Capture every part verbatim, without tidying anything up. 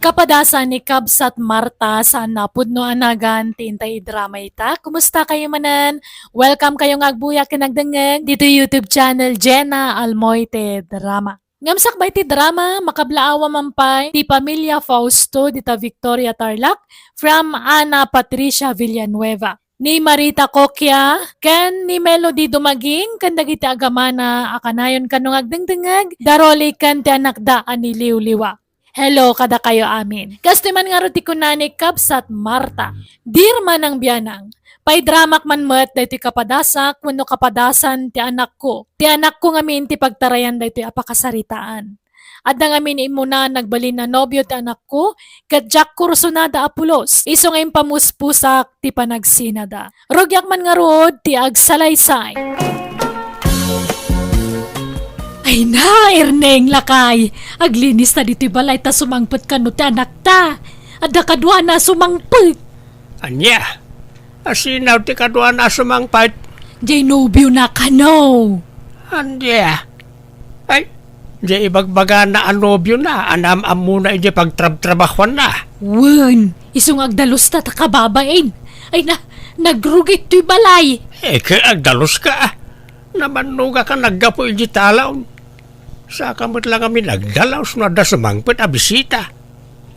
Kapadasan ni Kabsat Marta, saan a pudno a nagan ti intay idrama ita. Kumusta kayo manen? Welcome kayo nga agbuya ken agdengngeg ditoy YouTube channel Jenna Almoite Drama. Ngem sakbay ti drama, makablaawa man pay ti pamilya Fausto dita Victoria, Tarlac, from Ana Patricia Villanueva. Ni Marita Coquia ken ni Melody Dumaging ken dagiti agamana a kanayon kano nga agdengdengngeg, Daroli ken ti anakda a ni Liwliwa. Hello kadakayo amin. Kastoy man ngarud ti kuna ni Kabsat Marta, "Dear Manang Bianang, paidramak man met daytoy kapadasak wenno kapadasan ti anakko. Ti anakko ngamin ti pagtarayan daytoy a pakasaritaan. Adda ngamin immuna nagbalin a nobio ti anakko, ket diak kursunada a pulos, isu nga impamuspusak ti panagsinada. Rugiak man ngarud ti agsalaysay." Ay na, Erneng, lakay! Aglinis ta ditoy balay ta sumangpet kano ti anakta. Adda kaduana a sumangpet. Ania? Asino ti kaduana a sumangpet? Jay nobio na kano. Ania? Ay, jay ibagbagana a nobio na, anam-ammona iti pagtrabtrabahuanna. Wen, isu nga agdalus ta ta kababain. Ay na, nagrugit toy balay. Eh, ket agdalus ka, ah. Namannuga ka naggapu iti talaw. Saka met lang amin agdalus no adda sumangpet a bisita.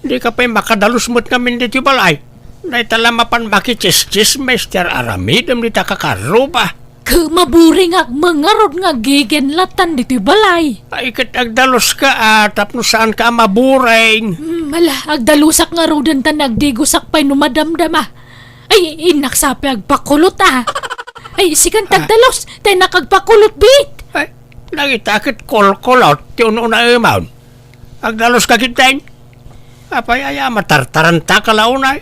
Di ka pay makadalus met ngamin ditoy balay. Dayta la mapan makichischismes ti ar-aramidem dita kakarruba. Ket maburing ak mangarud nga agigenlatan ditoy balay. Ay, ket agdalus ka, ah, tapno saan ka a maburing. Hmm, ala, agdalusak ngaruden ta nagdigosak pay no madamdama. Ay, innak sa pay agpakulot, ah. Ay, sikan ti agdalus, ta innak agpakulot, bit. Ay, dagita ket kolkolot ti un-unaemon. Agdalus ka ketdin. Apay aya, matartaranta ka la unay?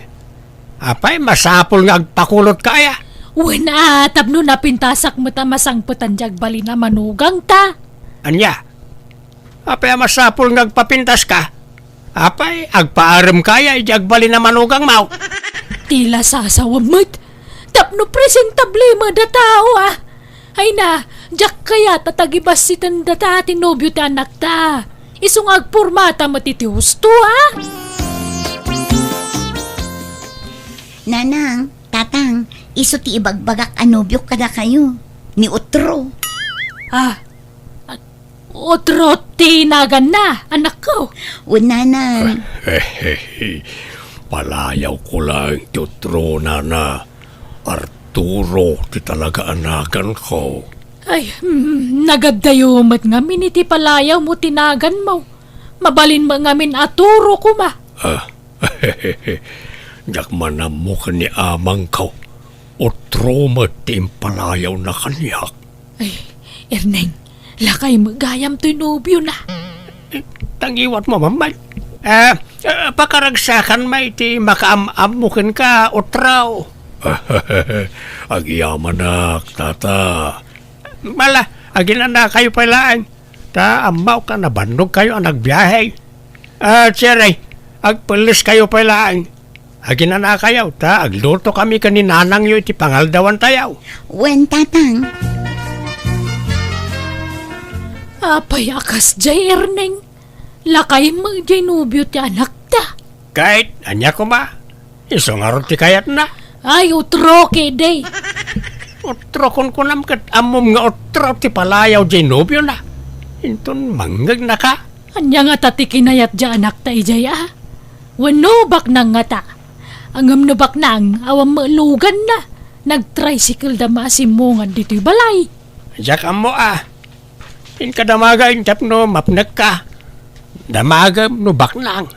Apay, masapul nga agpakulot ka aya? Wen a, tapno napintasak met a masangpetan ti agbalin a manugangta. Ania? Apay a masapul nga agpapintas ka? Apay, agpaarem ka aya iti agbalin a manugangmo? Ti la sasawa met. Tapno presentable met a tao, ah. Ay na, diak kayat a tagibassiten data ti nobio ti anakta. Isu nga agpormata met iti husto, ah. Nanang, tatang, isu ti ibagbagak a nobiok kadakayo, ni Utro. Ah, Utro ti naganna, anakko. Wen, nanang. Palayaw ko laeng ti Utro, nana. Arturo ti talaga a naganko. Ay, mm, nagaddayo met ngamin iti palayawmo ti naganmo. Mabalin met ngamin a Turo koma. Ah, diak man ammo ken ni amangko. Utro met ti impalayawna kaniak. Ay, Erneng, lakay met gayam toy nobiona. Eh, tangiwatmo, Mamay. Ah, ah, pakaragsakan may ti makaam-ammo kenka, Utro. Agyamanak, tata. Ala, aginanakayo pay laeng. Ta ammok a nabannogkayo a nagbiahe. Ah, Cherry, agpelleskayo pay laeng. Aginanakayo, ta aglutokami ken ni nanangyo iti pangaldawantayo. Wen, tatang. Apay a kasdiay, Erneng? Lakay met diay nobio ti anakta. Ket, ania koma? Isu ngarud ti kayatna? Ay, Utro ketdi. Utro kunkunam ket ammom nga Utro ti palayaw diay nobiona. Inton mangngegnaka. Ania ngata ti kinayat diay anakta idiay a? Wenno baknang ngata? Ngem no baknang, awan met luganna. Nagtricycle da maasimongan ditoy balay. Diak ammo a. Inka damagen tapno mapnekka. Damagem no baknang.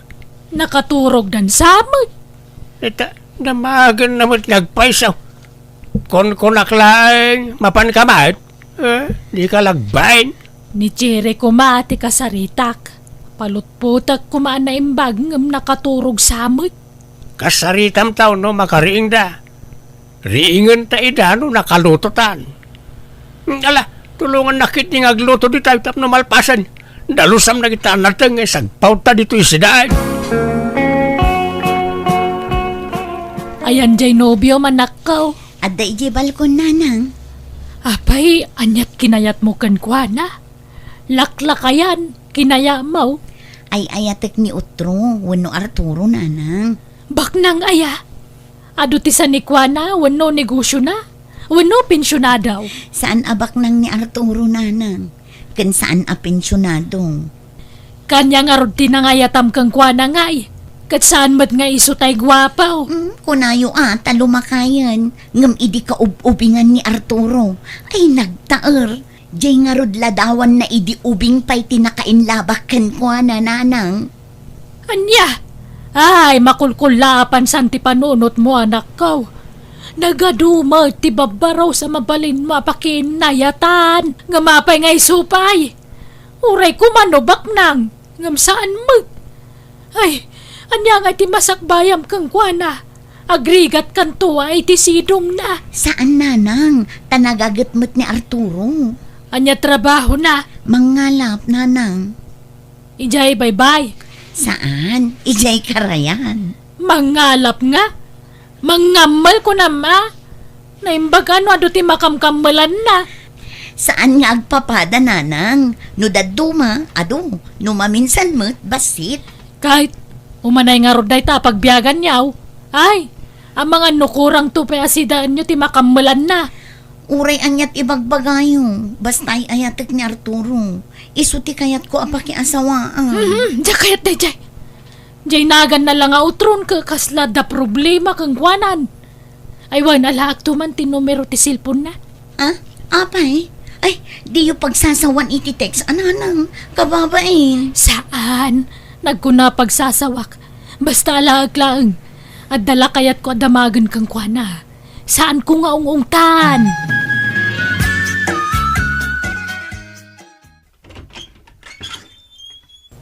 Nakaturogdan sa met. Ita, damagenna met nga agpayso. Kunkunak laeng, mapanka met? Eh, dika lagbain. Ni Cherry koma ti kasaritak. Palutpotek koma a naimbag ngem nakaturog sa met. Kasaritam ta no makariingda. Riingenta ida no nakalutotan. Ala, tulongannak ketdi nga agluto ditoy tapno malpasen. Dalusam dagita a nateng nga isagpawta ditoy sidaen. Ayan diay nobiom, anakko? Adda idiay balkon, nanang. Apay, aniat kinayatmo kenkuana? Laklakayan, kinayatmo? Ay-ayatek ni Utro wenno Arturo, nanang. Baknang aya? Adu ti sanikuana wenno negosiona? Wenno pensionado? Saan a baknang ni Arturo, nanang. Ken saan a pensionado. Kaniana ngarud ti nangayatam kenkuana ngay, ket saan met nga isu tay guapo. Mm, kunayo a ta lumakayen, ngem idi kaub-ubingan ni Arturo, ay nagtaer. Jay ngarud ladawanna idi ubing pay ti nakainlabak kenkuana, nanang. Ania? Ay, makulkullaapan san ti panunotmo, anakko. Nagadu met ti babbarus a mabalinmo a pakinnayatan. Ngem apay nga isu pay? Uray kumano baknang, ngem saan met. Ay, ania nga ti masakbayam kenkuana? Agrigatkanto a iti sidongna. Saan, nanang, ta nagaget met ni Arturo. Ania trabahona? Mangngalap, nanang. Idiay baybay? Saan, idiay karayan. Mangngalap nga? Mangngammel kunam a? Naimbag a no adu ti makamkammelanna. Saan nga agpapada, nanang. No dadduma, adu. No maminsan met, bassit. Ket, umanay ngarud dayta a pagbiaganyo. Ay, amangan no kurangto pay a sidaenyo ti makammelanna. Uray aniat ibagbagayo, basta ay-ayatek ni Arturo. Isu ti kayatko a pakiasawaan. Mhm, diak kayat daydiay. Jay naganna la nga utron ket kasla adda problema kenkuanan. Ay, wen, alaekto man ti numero ti cellphone-na. Ah, apay? Ay, diyo pagsasawan iti text, a nanang, kababain. Saan? Nagkuna pagsasawak. Basta alaek laeng. Adda la kayatko a damagen kenkuana. Saanko nga ung-ungtan.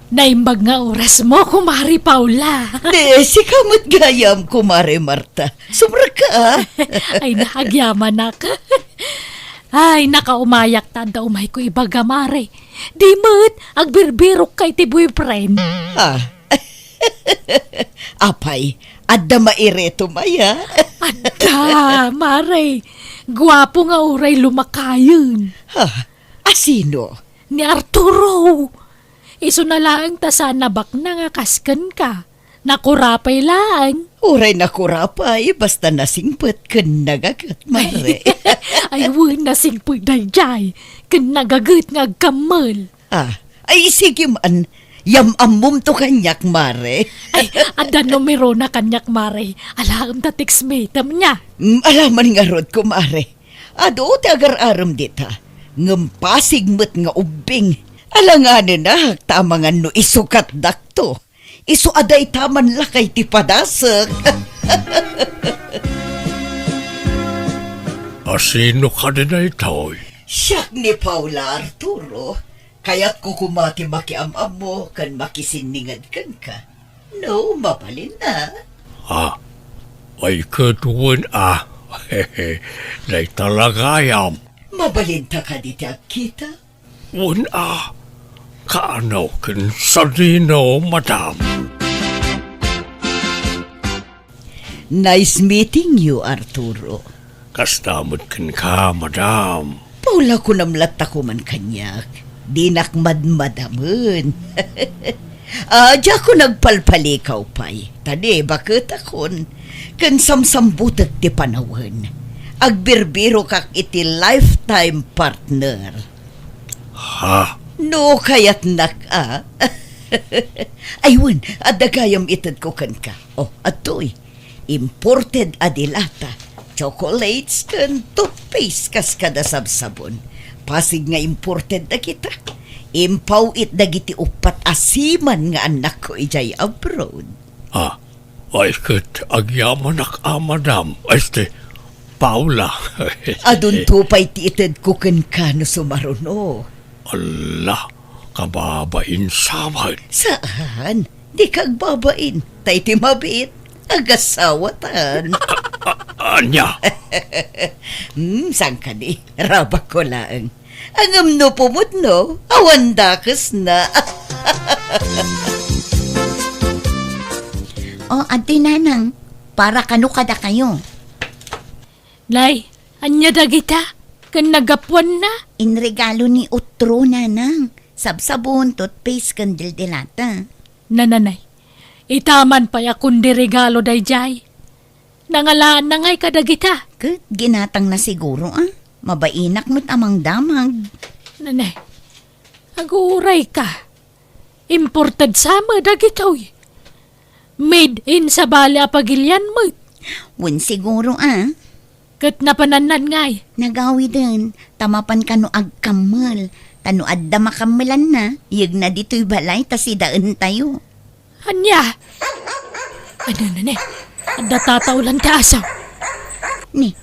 Naimbag nga orasmo, Kumare Paula. Di, sika met gayam, Kumare Marta. Sumrekka, a. Ay, nagyamanak. Ay, nakaumayak ta adda umayko ibaga, Mare. Di met, agbirbirokka iti boyfriend. Ah. Apay, adda mairetom aya? Adda, Mare. Guapo nga uray lumakayen. Ha? Asino? Ni Arturo. Isuna laeng ta saan a baknang a kas kenka. Nakurapay laeng. Uray nakurapay, basta nasingpet ken nagaget, Mare. Ay, wen, nasingpet daydiay. Ken nagaget nga agkammel. Ah, ay, sige man. Yam-ammomto kaniak, Mare. Ay, adda numerona kaniak, Mare. Alaem ta text metem-na. Mm, ala man ngarud, Kumare. Adu ti agar-arem dita. Ngem pasig met nga ubbing. Alanganenak ta amangan no isukatdakto. Isu a dayta man lakay ti padasek. Asino kadi daytoy? Siak ni Paula, Arturo. Kayatko koma ti makiam-ammo ken makisinninged kenka. No, mabalin a. Ah, ay ket wen a. Dayta la gayam. Mabalinta kadi ti agkita? Wen a, kaano ken sadino, madam? Nice meeting you, Arturo. Kasta met kenka, madam. Paula, kunam latta koman kaniak. Dinak madmadamen. Ah, diakon agpalpalikaw pay. Ta di, baketakon. Ken samsambutek ti panawen. Agbirbirokak iti lifetime partner. Ha? No kayatnak a. Ay wen, adda gayam itedko kenka. Oh, adtoy. Imported a dilata, chocolates, ken toothpaste kas kada sabsabon. Pasig nga imported dagita. Impaw-it dagiti uppat a seaman nga annakko idiay abroad. Ah, ay ket agyamanak a, madam. Este, Paula. Adunto pay ti itedko kenka no sumaruno. Alla, kababain sa met. Saan? Dika agbabain. Ta iti mabiit, agasawatan. A-, a-, ania? Hmm, saan kadi? Rabakko laeng. Ngem no pumudno, awan dakesna. O, adtoy nanang, para kano kadakayo. Nay, ania dagita? Ken nagapuanna? Inregalo ni Utro, nanang. Sabsabon, toothpaste, ken dildilata. Nananay, ita man pay a kundi regalo daydiay. Nangalaanna ngay kadagita? Ket ginatangna siguro, a. Mabainak met a mangdamag. Nanay, aguray ka. Imported sa met dagitoy. Made in sabali a pagilian met. Wen siguro, a. Ket napanannan ngay? Nagawiden, ta mapan kano agkammel. Ta no adda makammelanna, yegna ditoy balay ta sidaentayo. Ania? Ano na ni? Adda tataolan ti aso. Ni,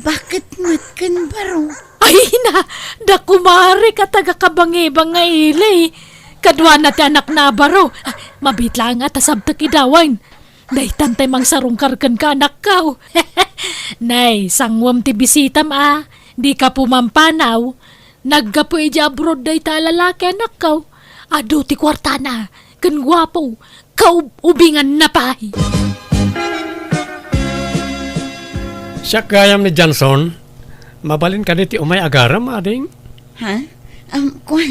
bakit met ken baro? Ay na, da kumare ka taga Kabangibang nga ili. Kaduana ti anakna a baro. Ah, mabit laeng a ta sabtek idawen. Daytan tay mangsarungkar kenka, anakko. Nay, sanguem ti bisitam a. Dika pumampanaw. Naggapu idiay abroad dayta a lalaki, anakko. Adu ti kuartana, ken guapo, kaub-ubinganna pay. Siak gayam ni Johnson. Mabalin kadi ti umay agarem, ading? Ha? Um, kua,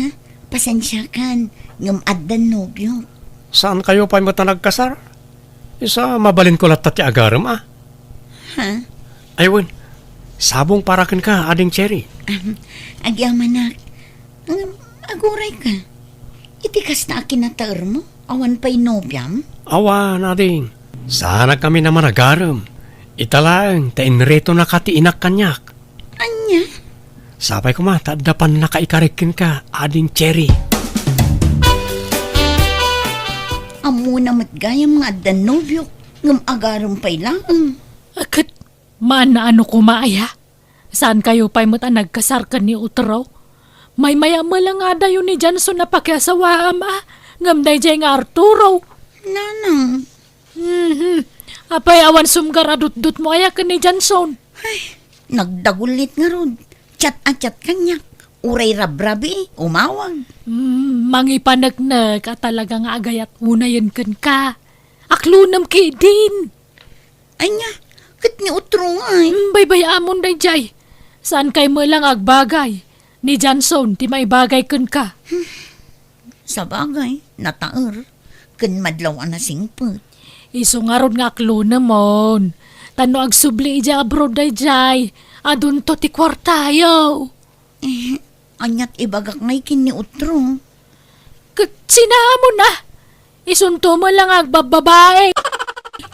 pasensiakan, ngem addan nobio. Saan kayo pay met a nagkasar? Isu a mabalinko latta ti agarem, a. Ha? Ay, wen, sabong para kenka, ading Cherry. Um, agyamanak. Ngem, aguray ka. Iti kasta a kinataermo, awan pay nobiam? Awan, ading. Saanak kami a managarem. Ita laeng, ta inretonaka ti inak kaniak. Ania? Sapay koma ta adda pannakaikarik kenka, ading Cherry. Ammona met gayam nga addan nobiok, ngem agarem pay laeng. Ket, maan a no koma aya? Saan kayo pay met a nagkasar ken ni Utro? Maymay-am la nga adayo ni Johnson a pakiasawaam a, ngem daydiay nga Arturo. Nanang, Mhm. Apay, awan sumgar a dutdutmo aya ken ni Johnson? Ay, nagdagullit ngarud. Chat a chat kaniak. Uray rabrabii, umawag. Mm, mangipaneknek a talaga nga agayat unayen kenka. Aklonem ketdin. Ania, ket ni Utro ngay? Mm, baybay-amon daydiay. Saan kay met la nga agbagay? Ni Johnson ti maibagay kenka. Sabagay, nataer, ken madlaw a nasingpet. Isu ngarud nga aklonemon. Ta no agsubli idiay abroad daydiay, adunto ti kuartayo. Eh, aniat ibagak ngay ken ni Utro? Ket sinamon a? Isunto met la nga agbabbabae.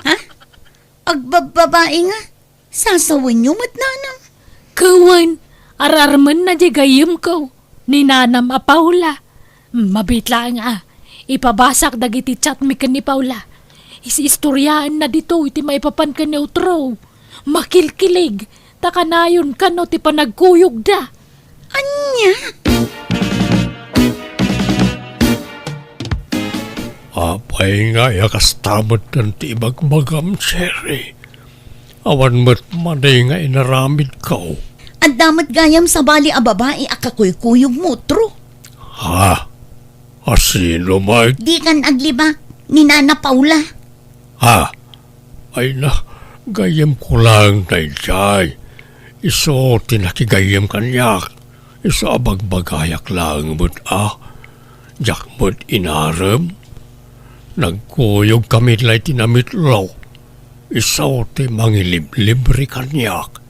Ha? Agbabbabae nga? Sasawenyo met, nanang? Ket wen, ar-armenna diay gayyemko, ni nanam a Paula. Mabit laeng a, ipabasak dagiti chatmi ken ni Paula. Is-istoriaenna ditoy ti maipapan ken ni Utro. Makilkilig, ta kanayon kano ti panagkuyogda. Ania? Apay nga aya kasta met ti ibagbagam, Cherry? Awan met madi nga inaramidko. Adda met gayam sabali a babai a kakuykuyogmo, Utro. Ha? A sino met? Dikan aglibak ni Nana Paula. Ha? Ay na, gayyemko laeng daydiay. Isu ti nakigayyem kaniak. Isu a bagbagayak laeng met a. Diak met inarem. Nagkuyogkami la iti namitlo. Isu ti mangiliblibre kaniak.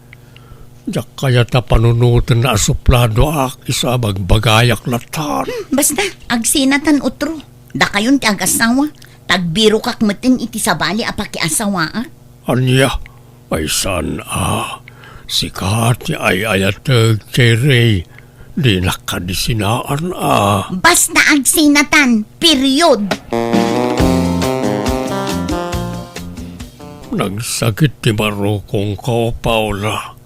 Diak kayat a panunotenna a supladoak, isu a bagbagayak latta. Hmm, basta, agsinatan, Utro. Dakayon ti agasawa, ta agbirokak metten iti sabali a pakiasawaak. Ania? Ay saan a, sika ti ay-ayatek, Cherry. Dinak kadi sinaan a. Basta agsinatan, period. Nagsakit ti barukongko, Paula.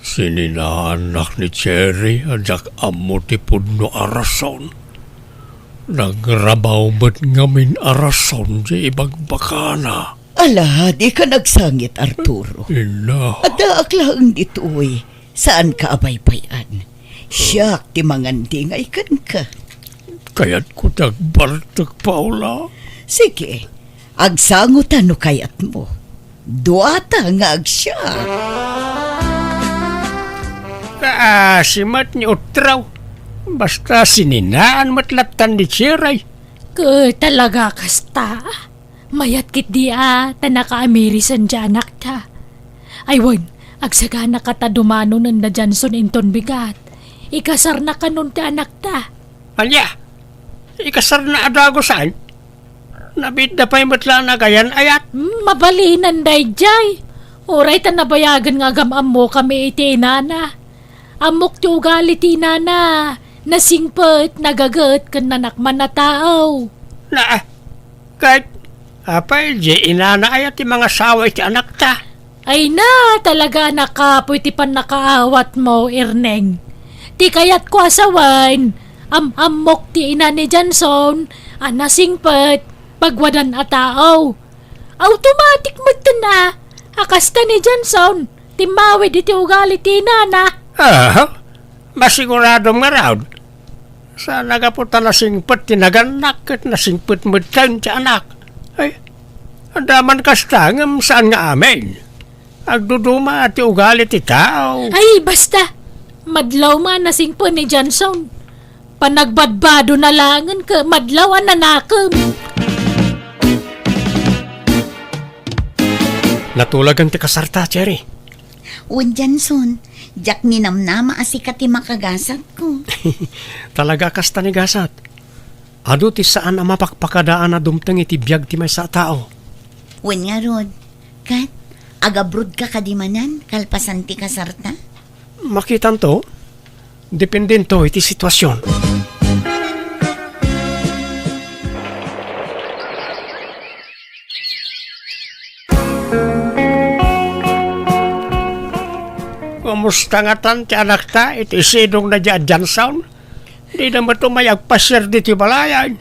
Sininaannak ni Cherry a diak ammo ti pudno a rason. Nagrabaw met ngamin a rason ti ibagbagana. Ala, dika nagsangit, Arturo. Inna. Addaak laeng ditoy. Saanka a baybay-an. Siak ti mangandingay kenka. Kayatko ti agbartek, Paula. Sige, agsango ta no kayatmo. Duata nga agsiak. Kaasi met ni Utraw. Basta sininaan met lattan ni Cherry. Ket talaga kasta. Mayat ketdi a ta nakaamirisan ti anakta. Ay wen, agsagana ka ta dumanonen da Johnson inton bigat. Ikasarna kanon ti anakta. Ania? Ikasarna a dagusan? Nabiitda pay met la a nagayan-ayat. Hmm, mabalinan daydiay. Uray ta nabayagen nga agam-ammokami iti inana. Ammok ti ugali ti inana. Nasingpet, nagaget, ken nanakman a tao. Na, ket, apay, di inana aya ti mangasawa iti anakta? Ay na, talaga a nakapoy ti pannakaawatmo, Erneng. Ti kayatko a sawen, am-ammok ti ina ni Johnson a nasingpet, pagwadan a tao. Automatic metten a, a kasta ni Johnson, timmawid iti ugali ti inana. Aha, masiguradom ngarud. Sa nagapu ta nasingpet ti nagannak ket nasingpet metten ti anak. Ay, adda man kasta ngem saan nga amin. Agduduma ti ugali ti tao. Ay, basta. Madlaw man nasingpet ni Johnson. Panagbadbado na langen ket madlaw a nanakem. Natulagan ti kasarta, Cherry. Wen, Johnson, diak ninamnama a sika ti makagasatko. Talaga a kasta ni gasat. Adu ti saan a mapakpakadaan a dumteng iti biag ti maysa a tao. Wen ngarud, ket, agabrodka kadi manen kalpasan ti kasarta? Makitanto, dependento iti situasion. Kumusta ngatan ti anakta iti sidongna diay a Johnson? Dida met umay agpasiar ditoy balayan.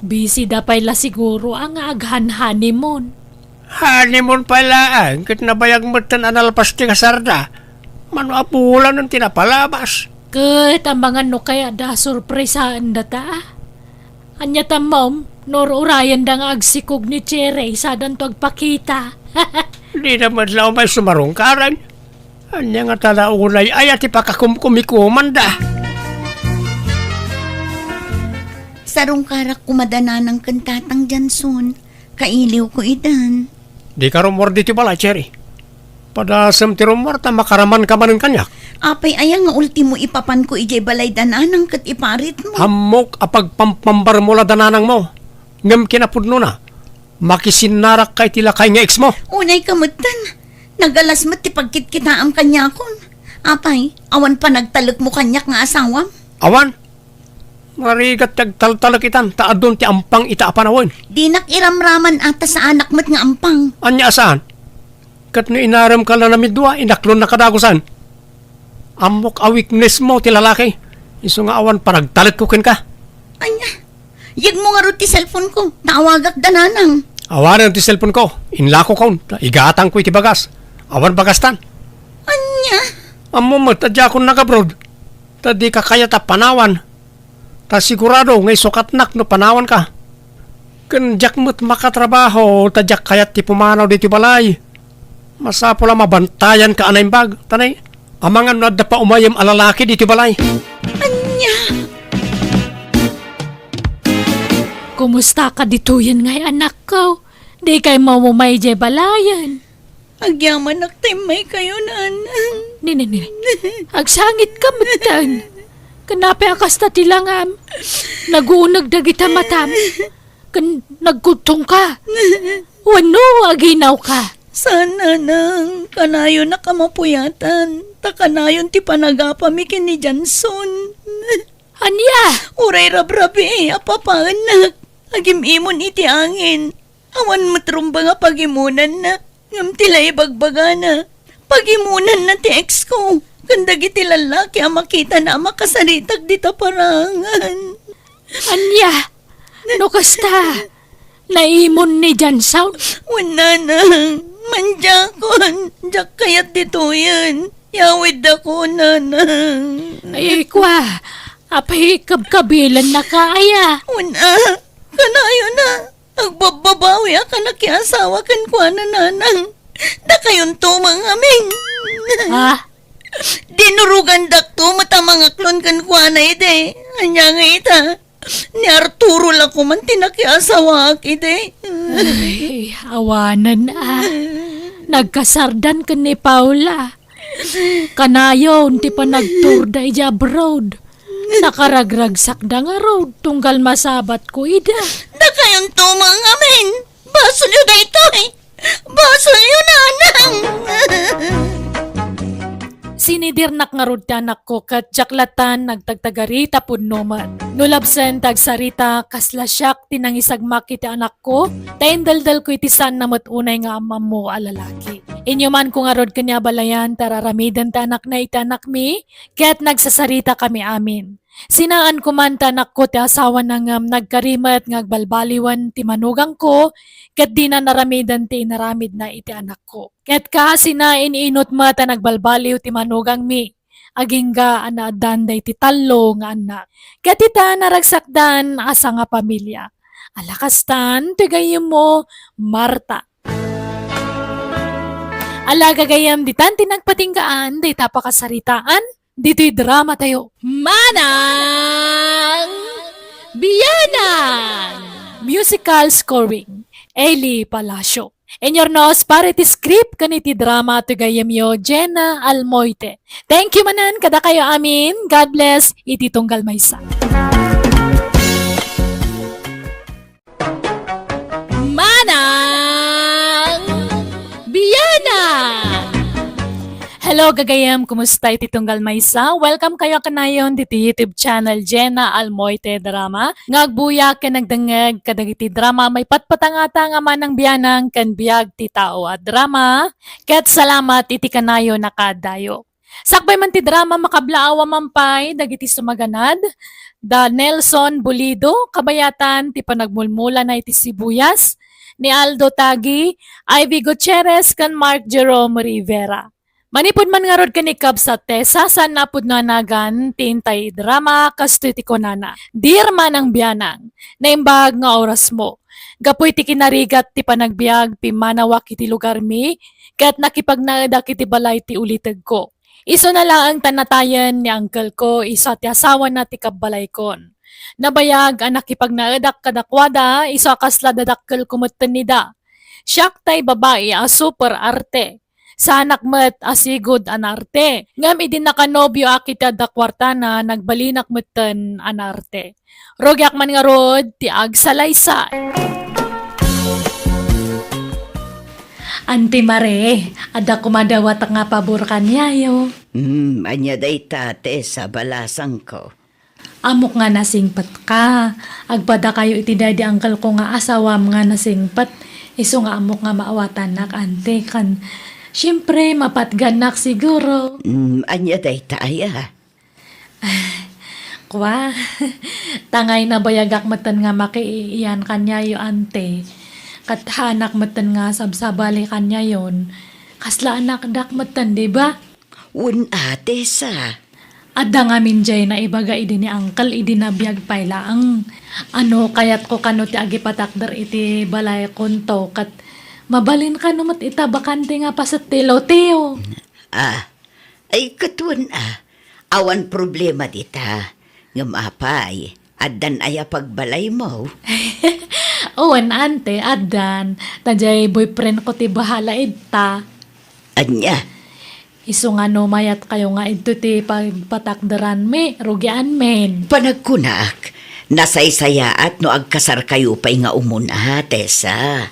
Busy da pay la siguro a nga aghan-honeymoon. Honeymoon pay laeng, ket nabayag metten a nalpas ti kasarda. Mano a bulanen ti napalabas. Ket amangan no kayatda a surpresaendata. Ania ta, Mom, no ur-urayenda nga agsikog ni Cherry sadanto agpakita? Dida met la umay sumarungkaren. Ania ngata la unay aya ti pakakumkumikomanda? Sarungkarak koma da nanang ken tatang Johnson. Kailiwko itan. Dika rummuar ditoy balay, Cherry. Padasem ti rummuar ta makaramanka manen kaniak. Apay aya nga ultimo ipapanko idiay balay da nanang ket iparitmo? Ammok a pagpampambarmo la da nanangmo. Ngem kinapudnona, makisinnarakka iti lakay nga eksmo. Unayka metten. Nagalas met ti pagkitkitaam kaniakon. Apay, awan panagtalekmo kaniak nga asawam? Awan. Narigat ti agtaltalek itan, ta adun ti ampang ita a panawen. Dinak iramraman a ta saanak met nga ampang. Ania a saan? Ket no inaremka la namiddua, inaklonna kadagusan. Ammok a weaknessmo ti lalaki. Isu nga awan panagtalekko kenka. Ania? Yegmo ngarud ti cellphone ko, ta awagak da nanang. Awanen ti cellphone ko, inlakokon, ta igatangko iti bagas. Awan bagastan. Ania? Ammom met a diakon nagabroad, ta dika kayat a panawan. Ta sigurado nga isukatnak no panawanka. Ken diak met makatrabaho ta diak kayat ti pumanaw ditoy balay. Masapul a mabantayanka a naimbag, ta nay, amangan no adda pa umayem a lalaki ditoy balay. Ania? Kumusta ka ditoyen ngay, anakko? Dikay maumay idiay balayen? Agyamanak ta immaykayo, nanang. Nini, nini. Agsangitka metten. Ken apay a kasta ti langam? Naguneg dagita matam. Ken nagkudtongka. Wenno aginawka. Saan, nanang. Kanayonak a mapuyatan. Ta kanayon ti panagapami ken ni Johnson. Ania? Uray rabrabii a papaennak. Agim-imon iti angin. Awan met rumbeng a pagimonanna, ngem ti la ibagbagana, pagimonanna ti ex ko, ken dagiti lallaki a makitana a makasaritak dita parangan. Ania? No kasta, naimon ni Johnson? Wen, nanang, mandiakon, diak kayat ditoyen. Yawiddakon, nanang. Ay, kua, apay kabkabilannaka aya? Wen, a, kanayon a. Agbabbabawi a kanakiasawa kenkuana, nanang. Dakayonto met ngamin. Ha? Dinurogandakto met a mangaklon kenkuana idi. Ania nga ita? Ni Arturo la koman ti nakiasawaak idi. Ay, awanen a. Nagkasardan ken ni Paula. Kanayon ti panagturda idiay abroad. Nakaragragsakda ngarud tunggal masabatko ida. Dakayonto met ngamin. Basolyo daytoy. Basolyo, nanang! Sinidirnak ngarud ti anakko ket diak latta nagtagtagari ta pudno met. No labsen ti agsarita, kasla siak ti nangisagmak iti anakko, ta indeldelko iti saanna met unay nga am-ammo a lalaki. Inyumanko ngarud ken ni abalayan ta ar-aramiden ti anakna iti anakmi, ket nagsasaritakami amin. Sinaanko man ti anakko ti asawana ngem nagkari met nga agbalbaliwen ti manugangko, ket dina aramiden ti inaramidna iti anakko. Ket kaasina, in-inut met a nagbalbaliw ti manugangmi, agingga a naaddan daydi tallo nga annak. Ket ita, naragsakdan a sangapamilia. Ala kastan ti gayyemmo, Marta. Ala gagayyem, ditan ti nagpatinggaan dayta pakasaritaan ditoy dramatayo. Manang Bianang! Musical scoring, Eli Palacio. Inyornos para iti script ken iti drama ti gayyemyo, Jenna Almoite. Thank you manen kadakayo amin. God bless iti tunggal maysa. Manang Bianang! Hello, gagayem. Kumusta iti tunggal maysa? Welcome kayo kanayon diti YouTube channel Jenna Almoite Drama. Nga agbuya ken nagdengngeg kadagiti drama maipatpatangata nga Manang Bianang ken Biag ti Tao a Drama. Ket salamat iti kanayon a kaadayo. Sakbay man ti drama, makablaaw a man pay dagiti sumaganad, da Nelson Bulido, kabayatan ti panagmulmulana iti sibuyas, ni Aldo Tagi, Ivy Gutierrez, ken Mark Jerome Rivera. Manipud man ngarud ken ni Kabsat Tessa, saan a pudno a nagan ti intay drama, kastoy ti kunana, "Dear Manang Bianang, naimbag nga orasmo. Gapu iti kinarigat ti panagbiag, pimmanawak iti lugarmi, ket nakipagnaedak iti balay ti ulitegko. Isuna laeng ta natayen ni uncle ko, isu a ti asawana ti kabbalaykon. Nabayag a nakipagnaedak kadakuada, isu a kasla dadakkelko metten ida. Siak tay babai a super arte. Saanak met a sigud a naarte. Ngem idi nakanobioak iti adda kuartana, nagbalinak metten a naarte. Rugiak man ngarud ti agsalaysay." Auntie Marie, adda koma dawatek nga pabor kaniayo. Hmm, ania dayta, Tessa, balasangko? Ammok nga nasingpetka. Agpadakayo iti daydi uncle ko nga asawam nga nasingpet. Isu nga ammok nga maawatanak, Auntie, ken siempre, mapatgannak siguro. Hmm, ania dayta aya? Kua, tangay nabayagak metten nga makiiyan kaniayo, Auntie. Ket haanak metten nga sabsabali kaniayon. Kasla anakdak metten, di ba? Wen a, Tessa. Adda ngamin diay naibaga idi ni uncle idi nabiag pay laeng. Ano, kayatko kano ti agipatakder iti balaykonto, ket mabalin kano met ita bakante nga paset ti lote. Ah, ay, ket wen a, awan problema dita. Ngem apay, addan aya pagbalaymo? Wen, Auntie, addan. Ta diay boyfriend ko ti bahala ita. Ania? Isu nga no mayatkayo nga idto ti pagpatakderanmi, rugianmin. Panagkunak, nasaysayaat no agkasarkayo pay nga umuna, Tessa.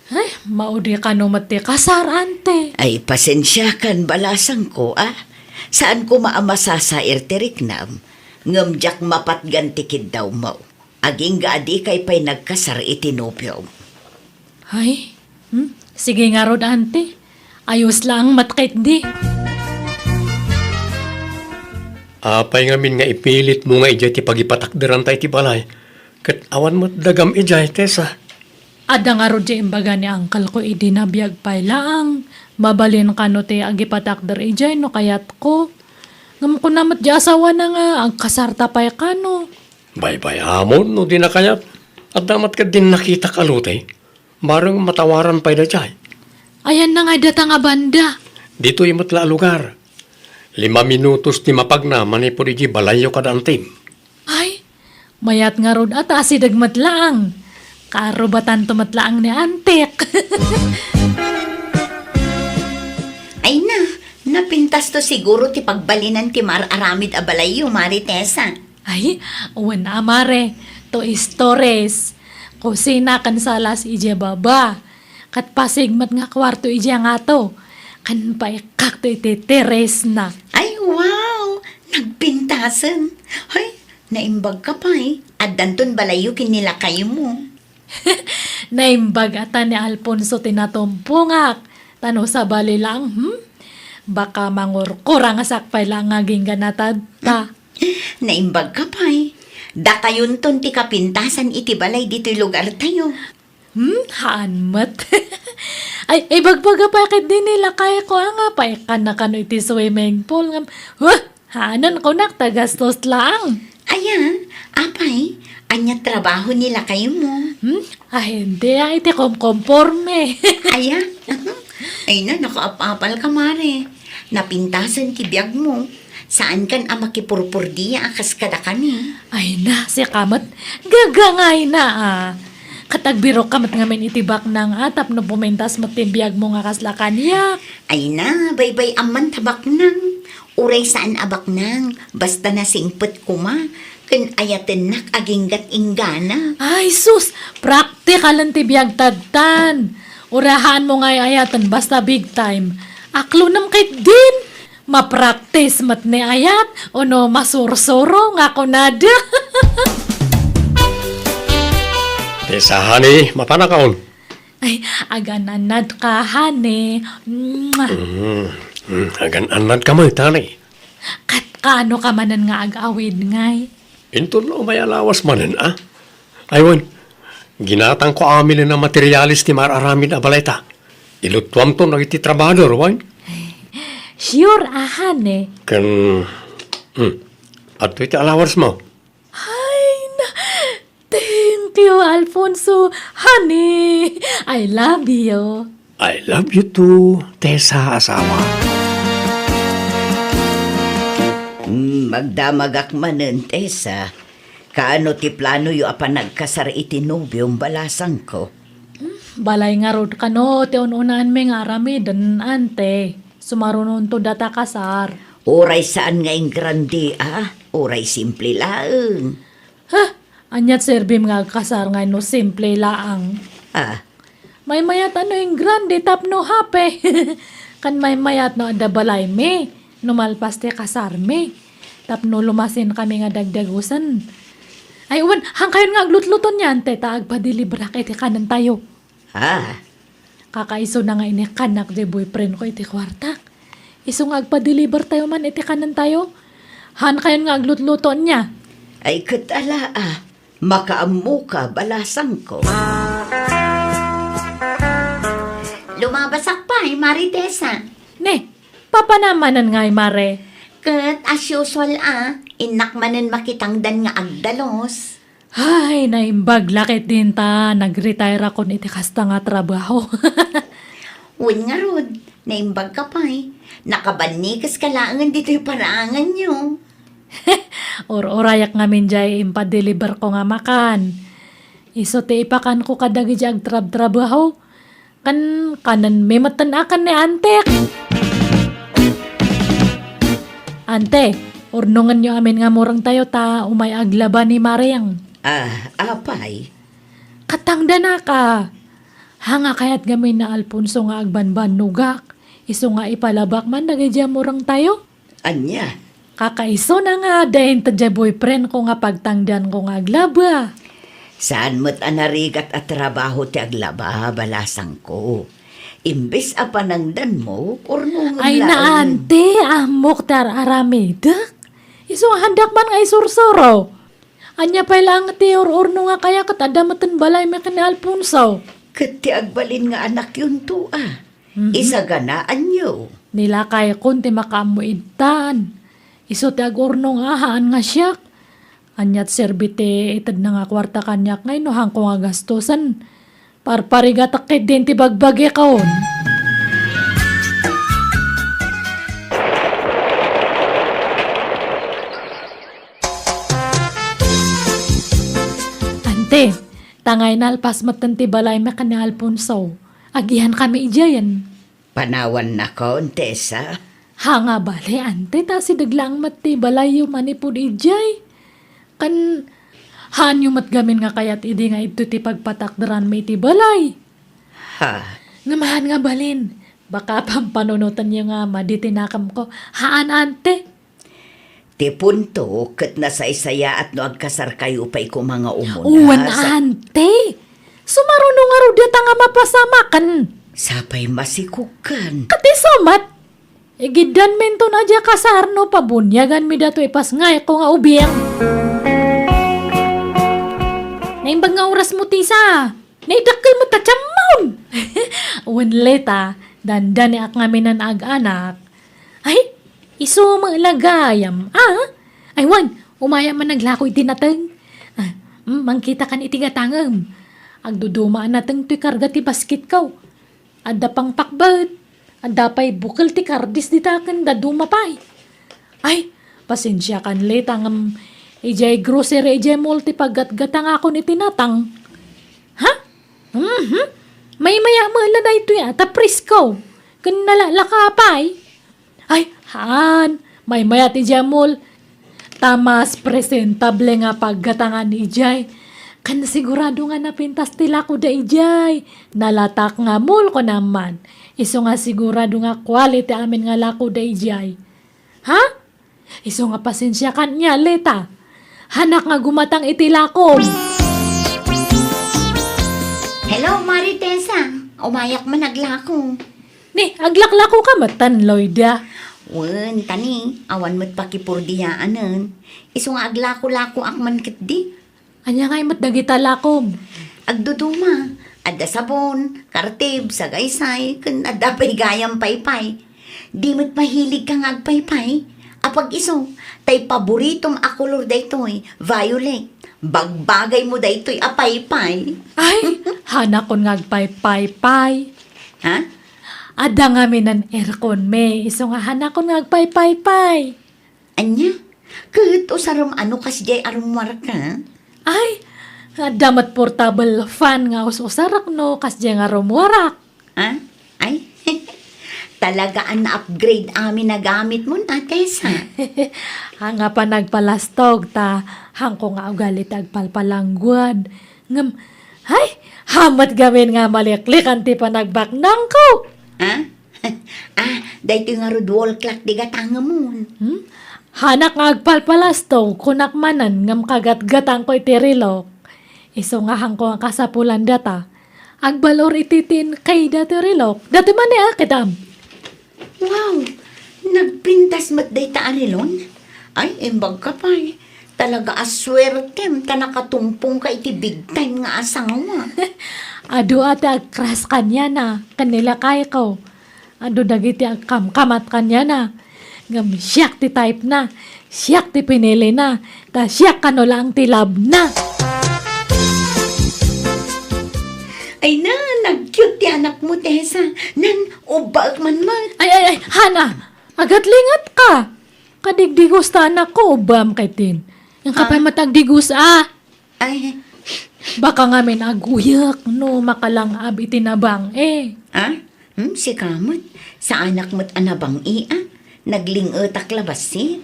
Ay, maudi kano met ti kasar, Auntie. Ay, pasensiakan, balasangko, a. Saan koma a masasair ti riknam, ngem diak mapatgan ti kiddawmo. Agingga a dikay pay nagkasar iti nobiom. Ay, hmm? Sige ngarud, Auntie. Ayos laeng met ketdi. Apay ngamin nga ipilitmo nga idiay ti pagipatakderanta iti balay? Ket awan met dagam idiay, Tessa. Adda ngarud diay imbaga ni uncle ko idi nabiag pay laeng. Mabalin kano ti agipatakder idiay no kayatko. Ngem kuna met diay asawana nga agkasarta pay kano. Baybay-amon no di nakayat. Adda met ketdin nakitak a lote. Bareng matawaran pay daydiay. Ayanna ngay data nga banda? Ditoy met la a lugar. Lima minutos ti mapagna manipud idiay balayyo kada Antim. Ay, Mayat ngarud a ta asideg met laeng. Kaarubatanto met laeng ni Antik. Ay na, napintasto siguro ti pagbalinan ti mar-aramid a balayyo, Mari Tessa. Ay, wen a, Mare. Two stories. Kusina ken salas idiay baba. Ket pasig met nga kuarto idiay ngato. Ken paikkakto iti terrace-na. Ay, wow! Nagpintasen. Ay, naimbagka pay. Addanton balayyo ken ni lakaymo. Naimbag a ta ni Alfonso ti natumpongak. Ta no sabali laeng, hmm? Baka mangurkurangasak pay laeng nga agingga na tatta. Naimbagka pay. Dakayonton ti kapintasan iti balay ditoy lugartayo. Hmm, haan met. Ay, ibagbaga pay ketdi ni lakayko a nga paikkanna kano iti swimming pool ngem, wah, haanen kunak ta gastos laeng. Aya, apay, ania trabaho ni lakaymo? Hmm, ah, hindi, ah, iti komkomporme. Aya, ay na, nakaap-apal ka, Mare. Napintasen ti biagmo. Saankan a makipurpurdia a kas kadakami. Ay na, sika met. Gagangayna, ah. Ket agbirokka met ngamin iti baknang, ah, tapno pumintas met ti biagmo nga kasla kaniak. Ay na, baybay-am man ta baknang. Uray saan a baknang, basta nasingpet koma, ken ayatennak aginggat inggana. Ay, sus! Praktikalen ti biag tadtan. Uray haanmo nga ay-ayaten, basta big time. Aklonem ketdin. Mapraktis met ni ayat, ono masursuro nga kunada. Tessa, honey, mapanakaon. Ay, agan-annad ka, honey. Mwah. Mm, mm, agan-annad ka met, honey. Ket kaano ka manen nga ag-awid, ngay? Inton la umay a lawas manen, a? Ay, wen, ginatangko amin a materialis ti mar-aramid a balayta. Iluttuamton dagiti trabahador, wen? Sure, a, honey. Ken, hmm, adtoy ti alawarsmo. Ay, na, thank you, Alfonso. Honey, I love you. I love you too, Tessa asawa. Hmm, magdamagak manen, Tessa. Kaano ti planoyo a panagkasar iti nobiom, balasangko? Hmm, balay ngarud kano ti un-unaanmi nga aramiden, ante. Sumarunonto data kasar. Uray saan nga ingrande, a? Uray simple laeng. Ha? Aniat serbim nga agkasar nga no simple laeng? Ah. Maymayat a no ingrande tapno happy. Ken maymayat no adda balaymi, no malpas ti kasarmi. Tapno lumasinkami nga dagdagusen. Ay, wen, haankayon nga aglutluto niyan, te, ta agpadeliverak iti kanentayo. Ah. Kakaisuna nga inikkannak ti boyfriend ko iti kuartak. Isu nga agpadeliver tayo man iti kanentayo. Haankayon nga aglutluto ania. Ay, ket ala, a. Makaammoka, balasangko. Lumabasak pay, Mari Tessa. Ne, papanam manen ngay, Mare? Ket as usual, a, innak manen makitangdan nga agdalos. Ay, naimbag la ketdin ta nag-retire-akon iti kasta nga trabaho. Wen ngarud, naimbagka pay. Nakabannikes ka laengen ditoy paraanganyo. Ur-urayak ngamin jay impadeliver ko nga makan. Isu ti ipakanko kadagiti agtrabtrabaho. Kan, kanenmi metten a ken ni Antek. Ante, urnongenyo amin nga murengtayo ta umay aglaba ni Maring. Ah, apay? Katangdanaka. Hanga kayat ngamin ni Alfonso nga agbanbannogak. Isu nga ipalabak man dagiti murengtayo. Ania? Kakaisuna nga adda inted jay boyfriend ko nga pagtangdanko nga aglaba. Saan met a narigat a trabaho ti aglaba, balasangko. Imbes a panangdanmo, urnongem laeng. Ay, na, ante, ammok ti ar-aramidek. Isu nga haandak man nga isursuro. Ania pay laeng ti ur-urno nga kaya ket adda metten balaymi ken ni Alfonso. Ket ti agbalin nga anakyonto, a. Mhm. Isaganaanyo. Ni lakaykon ti makaammo itdan. Isu ti agurnong a haan nga siak. Aniat serbi ti itedna nga kuarta kaniak ngay no haanko nga gastusen? Parparigatek ketdin ti bagbagikon. Te, tangay nalpas metten ti balaymi ken ni Alfonso. Agihankami idiayen. Panawannakon, Tessa. Ha nga bale, ante, ta asideg laeng met ti balayyo manipud idiay. Ken, haanyo met gamin nga kayat idi nga idto ti pagpatakderanmi iti balay. Ha? Ngem haan nga balin, baka pampanunotenyo nga madi ti nakemko. Haan, ante. Ti punto, ket nasaysayaat no agkasarkayo pay koma nga umuna. Wen, sa- ante. Sumaruno ngarud dayta nga mapasamaken. Sapay masikogkan. Ket isu met. Igiddanminton a diay kasar no pabuniaganmi datoy ipasngayko nga ubing. Naimbag nga orasmo, Tessa. Naidakkel met ta tiammon. Wen, Leta, dandaniak ngamin a ag-anak. Ay, isu met la gayam, a? Ay, wen, umayak man naglako iti nateng. Ah, mm, mangkitakan iti gatangem. Agduduma a nateng toy karga ti basketko. Adda pangpakbet. Adda pay bukel ti kardis dita ken dadduma pay. Ay, pasensiakan, Leta, ngem idiay grocery, idiay mall ti paggatgatangakon iti natang. Ha? Mhm. Maymaya met la daytoy a, ta presko. Ken nalalaka pay. Ay, haan. Maymaya ti idiay mall. Ta mas presentable nga paggatangan idiay. Ken sigurado nga napintas ti lakoda idiay. Nalatak nga mall, kunam man. Isu nga sigurado nga quality amin nga lakoda idiay. Ha? Isu nga pasensiakan nia, Leta. Haanak nga gumatang iti lakom. Hello, Mari Tessa. Umayak man aglako. Ni, aglaklakoka metten, Loida. Wen, ta ni, awan met pakipurdiyaanen. Isu nga aglako-lakoak man ketdi. Ania ngay met dagita lakom? Agduduma. Adda sabon, kartib, sagaysay, ken adda pay gayam paypay. Di met mahiligka nga agpaypay? Apag isu, tay paboritom a kolor daytoy, violet. Bagbagaymo daytoy a paypay. Ay, hanakon nga agpaypay pay. Ha? Adda ngamin airconmi, isu nga hanakon nga agpaypay pay. Ania? Ket usarem a no kasdiay a rummuarka? Ay, adda met portable fan nga us-usarak no kasdiay nga rummuarak. Ha? Ay, talaga a na-upgrade amin a gamitmon, Tessa. Haan nga panagpalastog ta, haanko nga ugali ti agpalpalangguad. Ngem, ay, haan met gamin nga maliklikan ti panagbaknangko. Ha? Ah, daytoy ngarud wall clock ti gatangemon. Hmm? Haanak nga agpalpalastog, kunak manen, ngem kagatgatangko iti relok. Isu nga haanko nga kasapulan data. Agbalor iti tin kayda ti relok. Dati man ni akitam. Wow! Nagpintas met dayta a relon? Ay, imbagka pay. Talaga a suertem ta nakatumpongka iti big time nga asawa. Adu a ti agcrush kaniana, ken ni lakayko. Adu dagiti agkamkamat kaniana. Ngem siak ti type na, siak ti pinili na, ta siak kano laeng ti love na. Ay na, nag-cute ti anakmo, Tessa. Nan, ubbaek man met. Ay, ay, ay, Hana, agatlingatka. Kadigdigos ta anakko, ubbaem ketdin. Inka pay met agdigos, a. Ay. Baka ngamin aguyak no makalang-ab iti nabang-e. Ah? Hmm, sika met. Saanak met a nabang-e, a. Nagling-etak la bassit.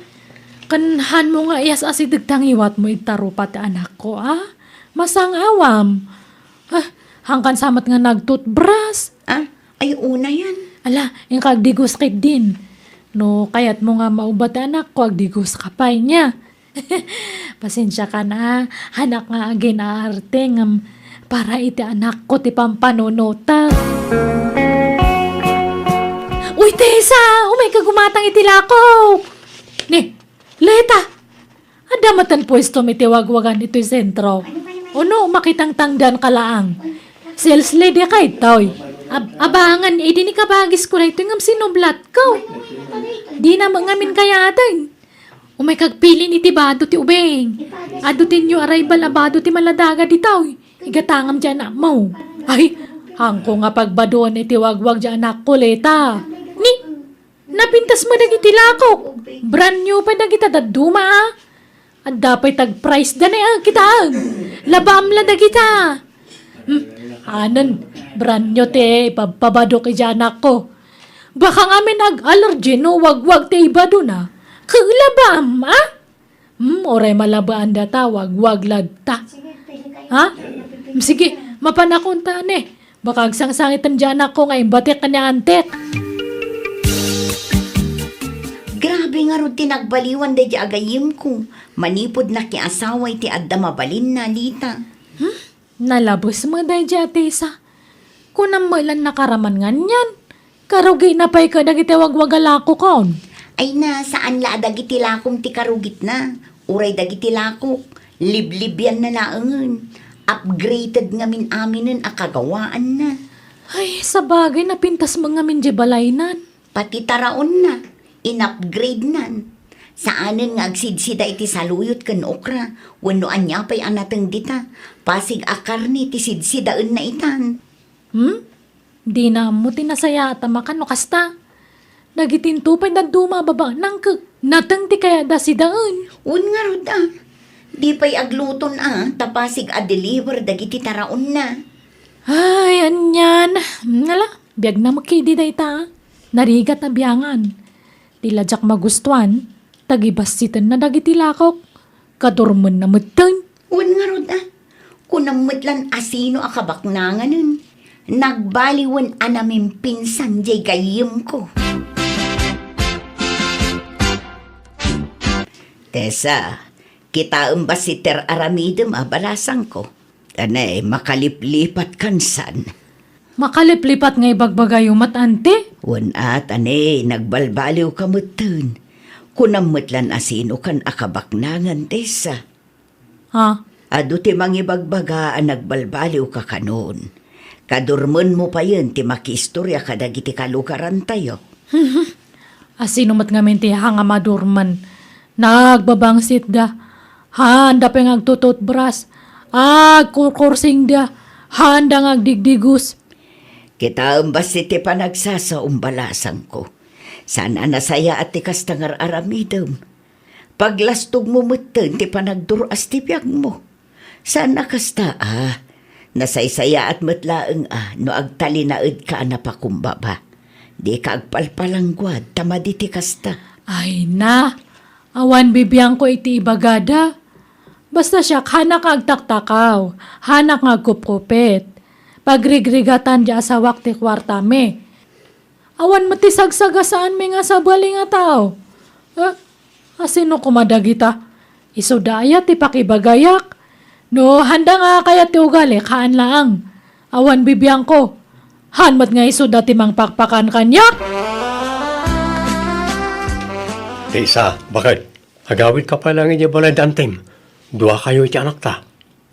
Ken hanmo nga iyas-asideg ta ngiwatmo iti tarupa ti anakko, a. Masang-awam. Ah, hangkan sa met nga nagtutbras. Ah, ay, unayen. Ala, inka agdigos ketdin. No kayatmo nga maubba ti anakko, agdigoska pay nia. Pasensiakan a, haanak nga agin-aarte ngem para iti anakko ti pampanunotek. Uy, Tessa! Umayka gumatang iti lakok! Ni, Leta! Adda metten puestom iti wagwagan itoy sentro. Ono, makitangtangdanka laeng. Sales lady ka itoy. Ab-, abangan, idi ni kabagisko daytoy ngem sinublatko. Dina met ngamin kayaten. Umayka agpilin iti bado ti ubing. Adu ti new arrival a bado ti maladaga ditoy. Igatangam ti anakmo. Ay, haanko nga pagbadoen iti wagwag ti anakko, Leta. Ni, napintas met dagiti lakok. Brand new pay dagita dadduma, a. Adda pay tagprice da ne, ah, kitaem. Labaam la dagita. Hmm, anen, brand new ti ipabpabadok iti anakko. Baka ngamin ag-allergy no wagwag ti ibadona. Ket labaam, ah? Hmm, uray malabaan data, wagwag latta. Ha? Hmm, sige, mapanakon ta ne. Baka agsangsangiten ti anakko nga imbatik ken ni antek. Grabe ngarud ti nagbaliwan daydi agayemko. Manipud nakiasawa iti adda mabalinna, Lita. Hmm? Nalabes met daydi a Tessa. Kunam met lan nakaraman nganian. Karugina pay ket dagiti wagwagalakokon. Ay na, saan la a dagiti lakom ti karugitna. Uray dagiti lakok, liblibianna laengen. Upgraded ngamin aminen a kagawaanna. Ay, sabagay, napintas met ngamin diay balaynan. Pati taraonna, in-upgradenan. Saanen nga agsidsida iti saluyot ken okra, wenno ania pay a nateng dita, pasig a karne ti sidsidaenna itan. Hmm? Dina ammo ti nasayaat a makan no kasta. Dagitinto pay dadduma a babaenna ket nateng ti kayatda sidaen. Wen ngarud a, di pay agluton a, ta pasig a deliver dagiti taraonna. Ay, anian. Nala, biagna met ketdi dayta. Narigat a biangan. Di la diak magustuan, tagibassitenna dagiti lakok. Kadurmenna metten. Wen ngarud a, kunam met lan a sino a kabaknanganen. Nagbaliwen a namimpinsan diay gayyemko. Tessa, kitaem bassit ti ar-aramidem a balasangko. Anay, makaliplipat kansan. Makaliplipat nga ibagbagayo met, ante? Wen at, anay, nagbalbaliwka metten. Kunam met lan a sinokan a kabaknangan, Tessa. Ha? Adu ti mangibagbaga a nagbalbaliwka kanon. Kadurmenmo payen ti makiistoria kadagiti kalugarantayo. Asino met ngamin ti ha nga madurman? Nagbabangsitda. Haanda pay nga agtututbras. Agkurkursingda. Haanda nga agdigdigus. Kitaem bassit ti panagsasaom, balasangko. Saan a nasayaat ti kasta nga ar-aramidem. Paglastogmo metten ti panagdur-as ti biagmo. Saan a kasta a, nasaysayaat met laeng a no agtalinaedka a napakumbaba. Dika agpalpalangguad ta madi ti kasta. Ay na, awan bibiangko iti ibagada. Basta siak, hanak nga agtaktakaw, hanak nga agkupkupit. Pagrigrigatan ti asawak ti kuartami. Awan met ti sagsagasaanmi nga sabali nga tao. Eh, asino koma dagita? Isuda aya ti pakibagayak? No, haanda nga kayat ti ugalik, haan laang. Awan bibiangko. Haan met nga isuda ti mangpakpakan kaniak. Tessa, baket, agawidka pay laeng idiay balay da antem. Duakayo iti anakta.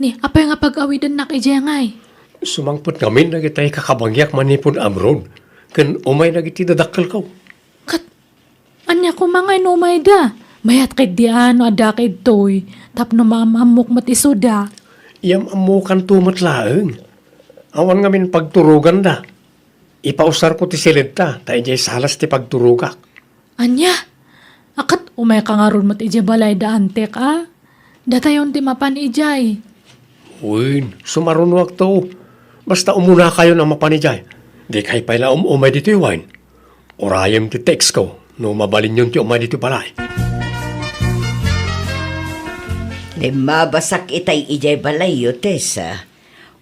Ni, apay nga pag-awidennak idiay ngay? Sumangpet ngamin dagiti kakabagiak manipud abroad, ken umay dagiti dadakkelko. Ket ania koma ngay no umayda? Mayat ketdi a no adda ketdi, tapno maam-ammok met isuda. Yam-ammokanto met laeng. Awan ngamin pagturoganda. Ipausarko ti siledta, ta idiay salas ti pagturogak. Ania? A ket umayka ngarud met idiay balay da antek a? Datayon ti mapan idiay. Wen, sumarunoakto. Basta umunakayon a mapan idiay. Dikay pay la um-umay ditoy wen. Urayem ti textko no mabalinyon ti umay ditoy balay. Limmabasak itay idiay balayyo, Tessa.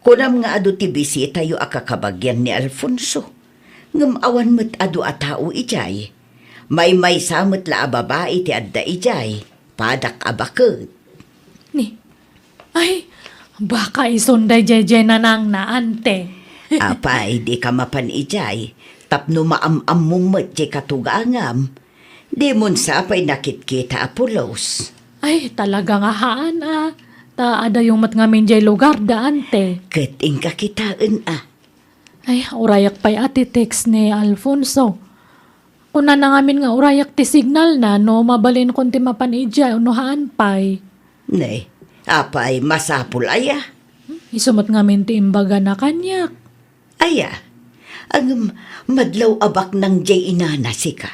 Kunam nga adu ti bisitayo a kakabagian ni Alfonso. Ngem awan met adu a tao idiay. Maymaysa met la a babai ti adda idiay. Padak a baket. Ni, ay, baka isun daydiay nanangna, ante. Apay, dika mapan idiay, tapno maam-ammom met diay katugangam. Dimon sapay nakitkita a pulos. Ay, talaga nga haan a. Ta adayo met ngamin diay lugar da, ante. Ket inka kitaen a. Ay, urayak pay a ti text ni Alfonso. Kunana ngamin nga urayak ti signalna no mabalinkon ti mapan idiay wenno haan pay. Ne, apay, masapul aya? Hmm, isu met ngamin ti imbagana kaniak. Aya, ngem madlaw a baknang diay inana sika.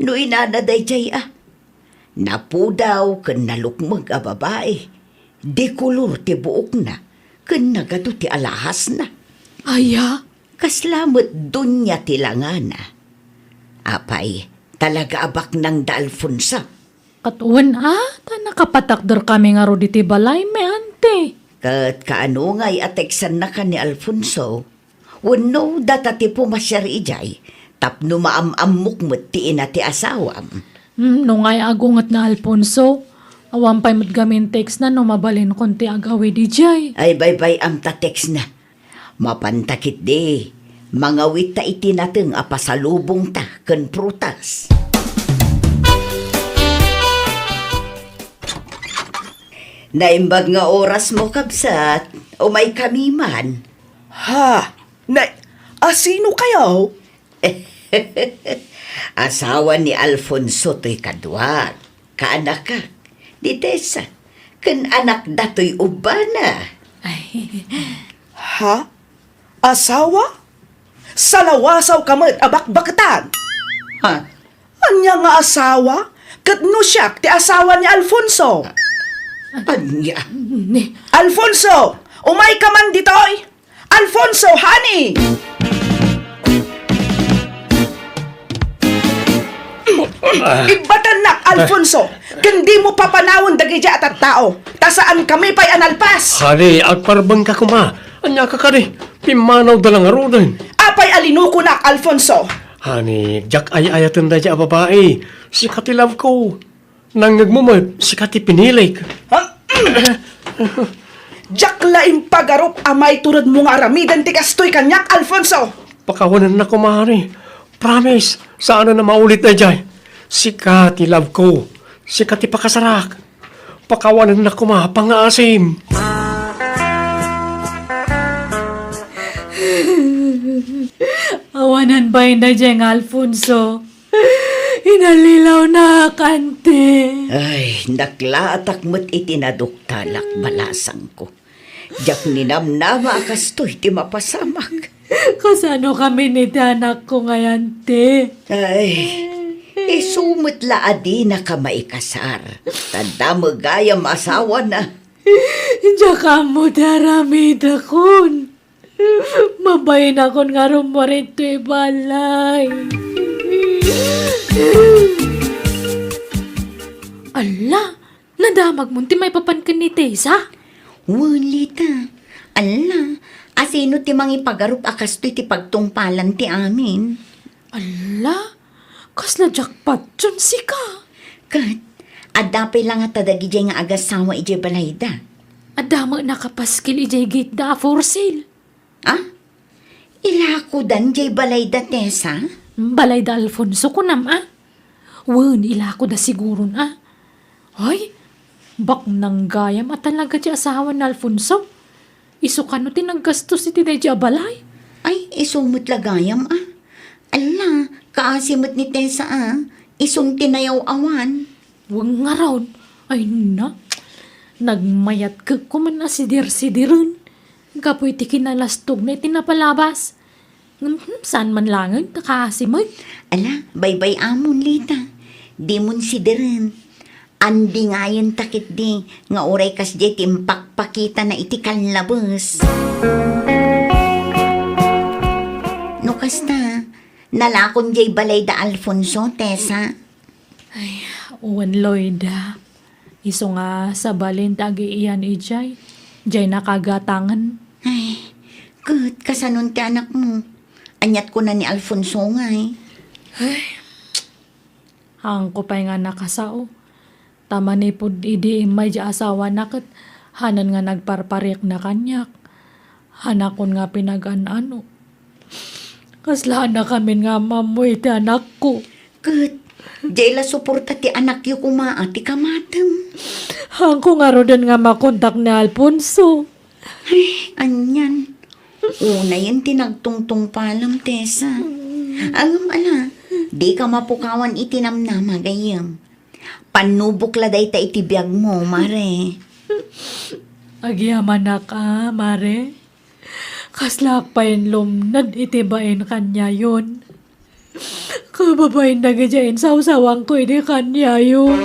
No inana daydiay a. Napudaw ken nalukmeg a babai. Dikolor ti buokna ken nagadu ti alahasna. Aya? Kasla met doña ti langana. Apay, talaga a baknang da Alfonso. Ket wen a, ta nakapatakderkami ngarud iti balaymi, anti. Ket kaano ngay a teksannakan ni Alfonso? Wenno data ti pumasiar idiay, tapno maam-ammok met ti ina ti asawam. Hmm, no ngay agunget na Alfonso, awan pay met gamin text na no mabalinkon ti agawid idiay. Ay, baybay-am ta text na. Mapanta ketdi, mangawit ta iti nateng a pasalubongta ken prutas. Naimbag nga oras mo, kabsat. Umay kami man. Ha? Na, asino kayo? Asawa ni Alfonso toy kaduak, kaanakak, ni Tessa, ken anak datoy ubbana. Ay. Ha? Asawa? Salawasaw ka met a bakbaketan. Ha? Ania nga asawa? Ket no siak ti asawa ni Alfonso? Ania? Ni Alfonso! Umay ka man ditoy! Alfonso, honey! Ibbatannak, Alfonso, ken dimo papanawen dagiti a tattao, ta saan kami pay a nalpas. Honey, agparbeng ka koma. Ania ka kadi? Pimmanaw da lang aruden. Apay a linukonak, Alfonso? Honey, diak ay-ayaten dayta a babai. Sika ti love ko. Nangngegmo met, sika ti pinilik. Diak la impagarup a maituredmo nga aramiden ti kastoy kaniak, Alfonso. Pakawanennak koma, honey. Promise, saan a maulit daydiay. Sika ti love ko. Sika ti pakasarak. Pakawanennak koma, pangngaasim. Awanan bain daydiay nga Alfonso. Inallilawnak, anti. Ay, naklaatak met iti naduktalak, balasangko. Diak ninamnama a kastoy ti mapasamak. Kasano kami ni ti anakko ngay, anti? Ay, isu met la a dinaka maikasar. Ta damo gayam asawana. Diak ammo ti aramidakon. Mabainakon nga rummuar ditoy balay. Alla, nadamagmon ti maipapan ken ni Tessa? Wen, Lita. Alla, asino ti mangipagarup a kastoy ti pagtungpalan ti amin? Alla, kasla jackpot yon sika. Ket, adda pay la ngata dagidiay nga agasawa idiay balayda? Adda met nakapaskil idiay gate da a for sale. Ah? Ilakodan diay balayda, Tessa? Balayda Alfonso, kunam, a? Wen, ilakoda siguron, a? Ay, baknang gayam a talaga ti asawa ni Alfonso. Isu kano ti naggastos iti daydiay a balay? Ay, isu met la gayam, a? Alla, kaasi met ni Tessa, a? Isun ti nayaw-awan. Wen ngarud, ay na, nagmayatkek koman a sidir-sidiren gapu iti kinalastogna iti napalabas. Ngem, hmm, saan man laengen ta kaasi met. Ala, baybay-amon, Lita. Dimon sidiren. Andingayenta ketdi nga uray kasdiay ti impakpakitana iti kallabes. No kasta, nalakon diay balay da Alfonso, Tessa? Ay, wen, Loida. Isu nga sabalin ti agiian idiay, diay nakagatangen. Ay, ket kasanon ti anakmo? Aniat kuna ni Alfonso ngay? Ay, haanko pay nga nakasao. Ta manipud idi immay diay asawana ket hanan nga nagparpariekna kaniak. Hanakon nga pinagan-ano. Kasla haanakamin nga ammo iti anakko. Ket, diay la suporta ti anakyo koma a ti kamatem. Haanko ngaruden nga makontak ni Alfonso. Ay, anian. Unayen ti nagtungtungpalam, Tessa. Ngem ala, dika mapukawan iti namnama, gayyem. Pannubok la dayta iti biagmo, Mare. Agyamanak a, Mare. Kaslaak pay lumned iti bain kaniayon. Kababain dagidiay insawsawangko idi kaniayo.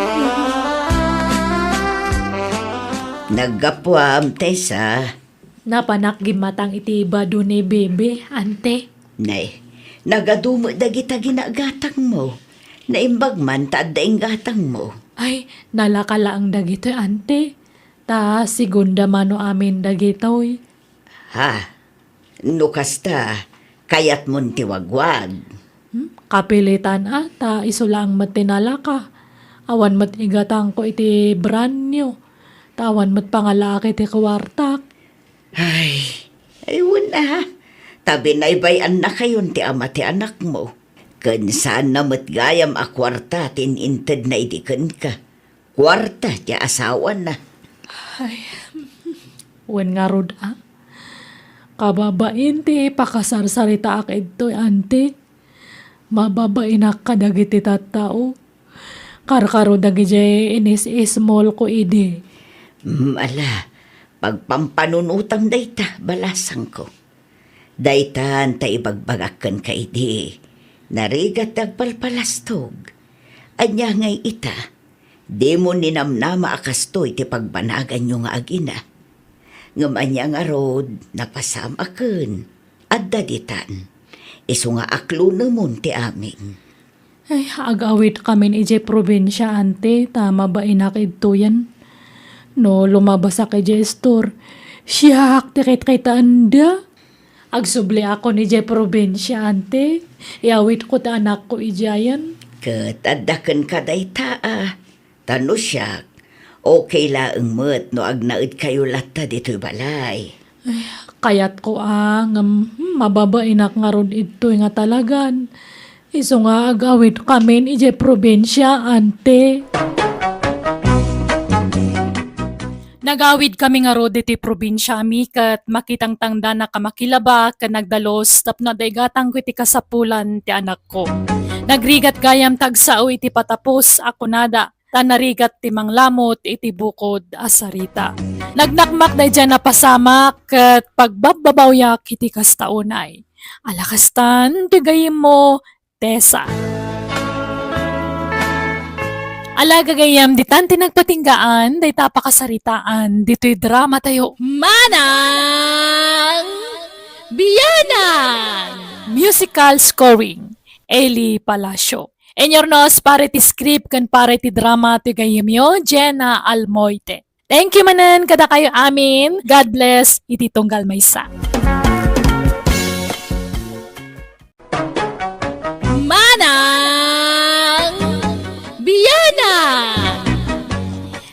Naggapuam, Tessa. Napanak gimmatang iti bado ni Bebe, ante. Nay, nagadu met dagita ginagatangmo. Naimbag man ta adda inggatangmo. Ay, nalaka laeng dagitoy, ante. Ta segunda mano amin dagitoy. Ha? No kasta, kayatmon ti wagwag? Hmm? Kapilitan a, ta isu laeng met ti nalaka. Awan met igatangko iti brand new. Ta awan met pangalaak iti kuartak. Ay, ay, wen a. Ta binaybay-annakayon ti ama ti anakmo. Ken saanna met gayam a kuarta ti in-intedna idi kenka. Kuarta ti asawana. Ay, wen ngarud a. Kababain ti pakasarsaritaak idtoy, ante. Mababainak kadagiti tattao. Karkaro dagidiay inis-ismolko idi. Mm, ala, pagpampanunotam dayta, balasangko. Daytan ta ibagbagak kenka idi, narigat ti agpalpalastog. Ania ngay ita, dimo ninamnama a kastoy ti pagbanaganyo nga agina. Ngem ania ngarud, napasamaken. Adda ditan. Isu nga aklonemon ti amin. Ay, ag-awidkamin idiay probinsia, ante, ta mabainak idtoyen. No lumabasak idiay istor, siak ti kitkitaenda. Agsubliakon idiay probinsia, ante. Iawidko ti anakko idiayen. Ket adda kenka dayta a. Ta no siak, okay laeng met no agnaedkayo latta ditoy balay. Ay, kayatko a, ngem, hmm, mababainak ngarud idtoy nga talagan. Isu nga ag-awidkamin idiay probinsia, ante. Nagawidkami ngarud iti probinsiami ket makitangtangdanak a makilaba ken nagdalus tapno adda igatangko iti kasapulan ti anakko. Nagrigat gayam ta agsao iti patapos a kunada, ta narigat ti manglamut iti bukod a sarita. Nagnakmak daydiay a napasamak ket pagbabbabawiak iti kasta unay. Ala kastan ti gayyemmo, Tessa. Ala gagayyem, ditan ti nagpatinggaan dayta a pakasaritaan ditoy dramatayo, Manang Bianang! Musical scoring, Eli Palacio. Inyurnos para iti script ken para iti drama ti gayyemyo, Jenna Almoite. Thank you manen kadakayo amin. God bless iti tunggal maysa. Manang Bianang!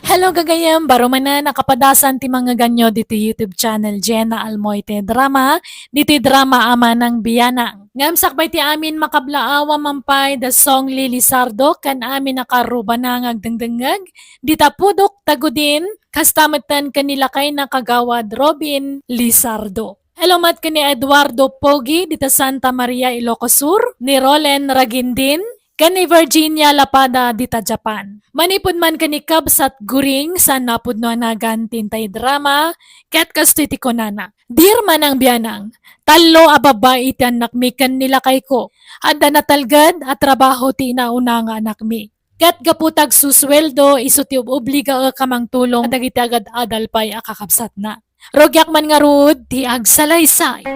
Hello, gagayyem. Baro manen a kapadasan ti mangngeganyo ditoy YouTube channel Jenna Almoite Drama, ditoy drama a Manang Bianang. Ngem sakbay ti amin makablaaw a mampay da Song Lily Sardo ken amin a karrubana nga agdengdengngeg, dita pudok Tagudin, kasta metten ken ni lakayna Kagawad Robin Lizardo. Hello met ken ni Eduardo Pogi dita Santa Maria, Ilocos Sur, ni Rolen Ragindin, ken ni Virginia Lapada dita Japan. Manipud man ken ni Kabsat Guring, saan napudno a nagan ti intay drama, ket kastoy ti kunana, "Dear Manang Bianang, tallo a babbai ti annakmi ken ni lakayko. Adda natalged a trabaho ti inauna nga anakmi. Ket gapu ta agsusueldo, isu ti obligaek a mangtulong kadagiti agad-adal pay a kakabsatna. Rugiak man ngarud ti agsalaysay."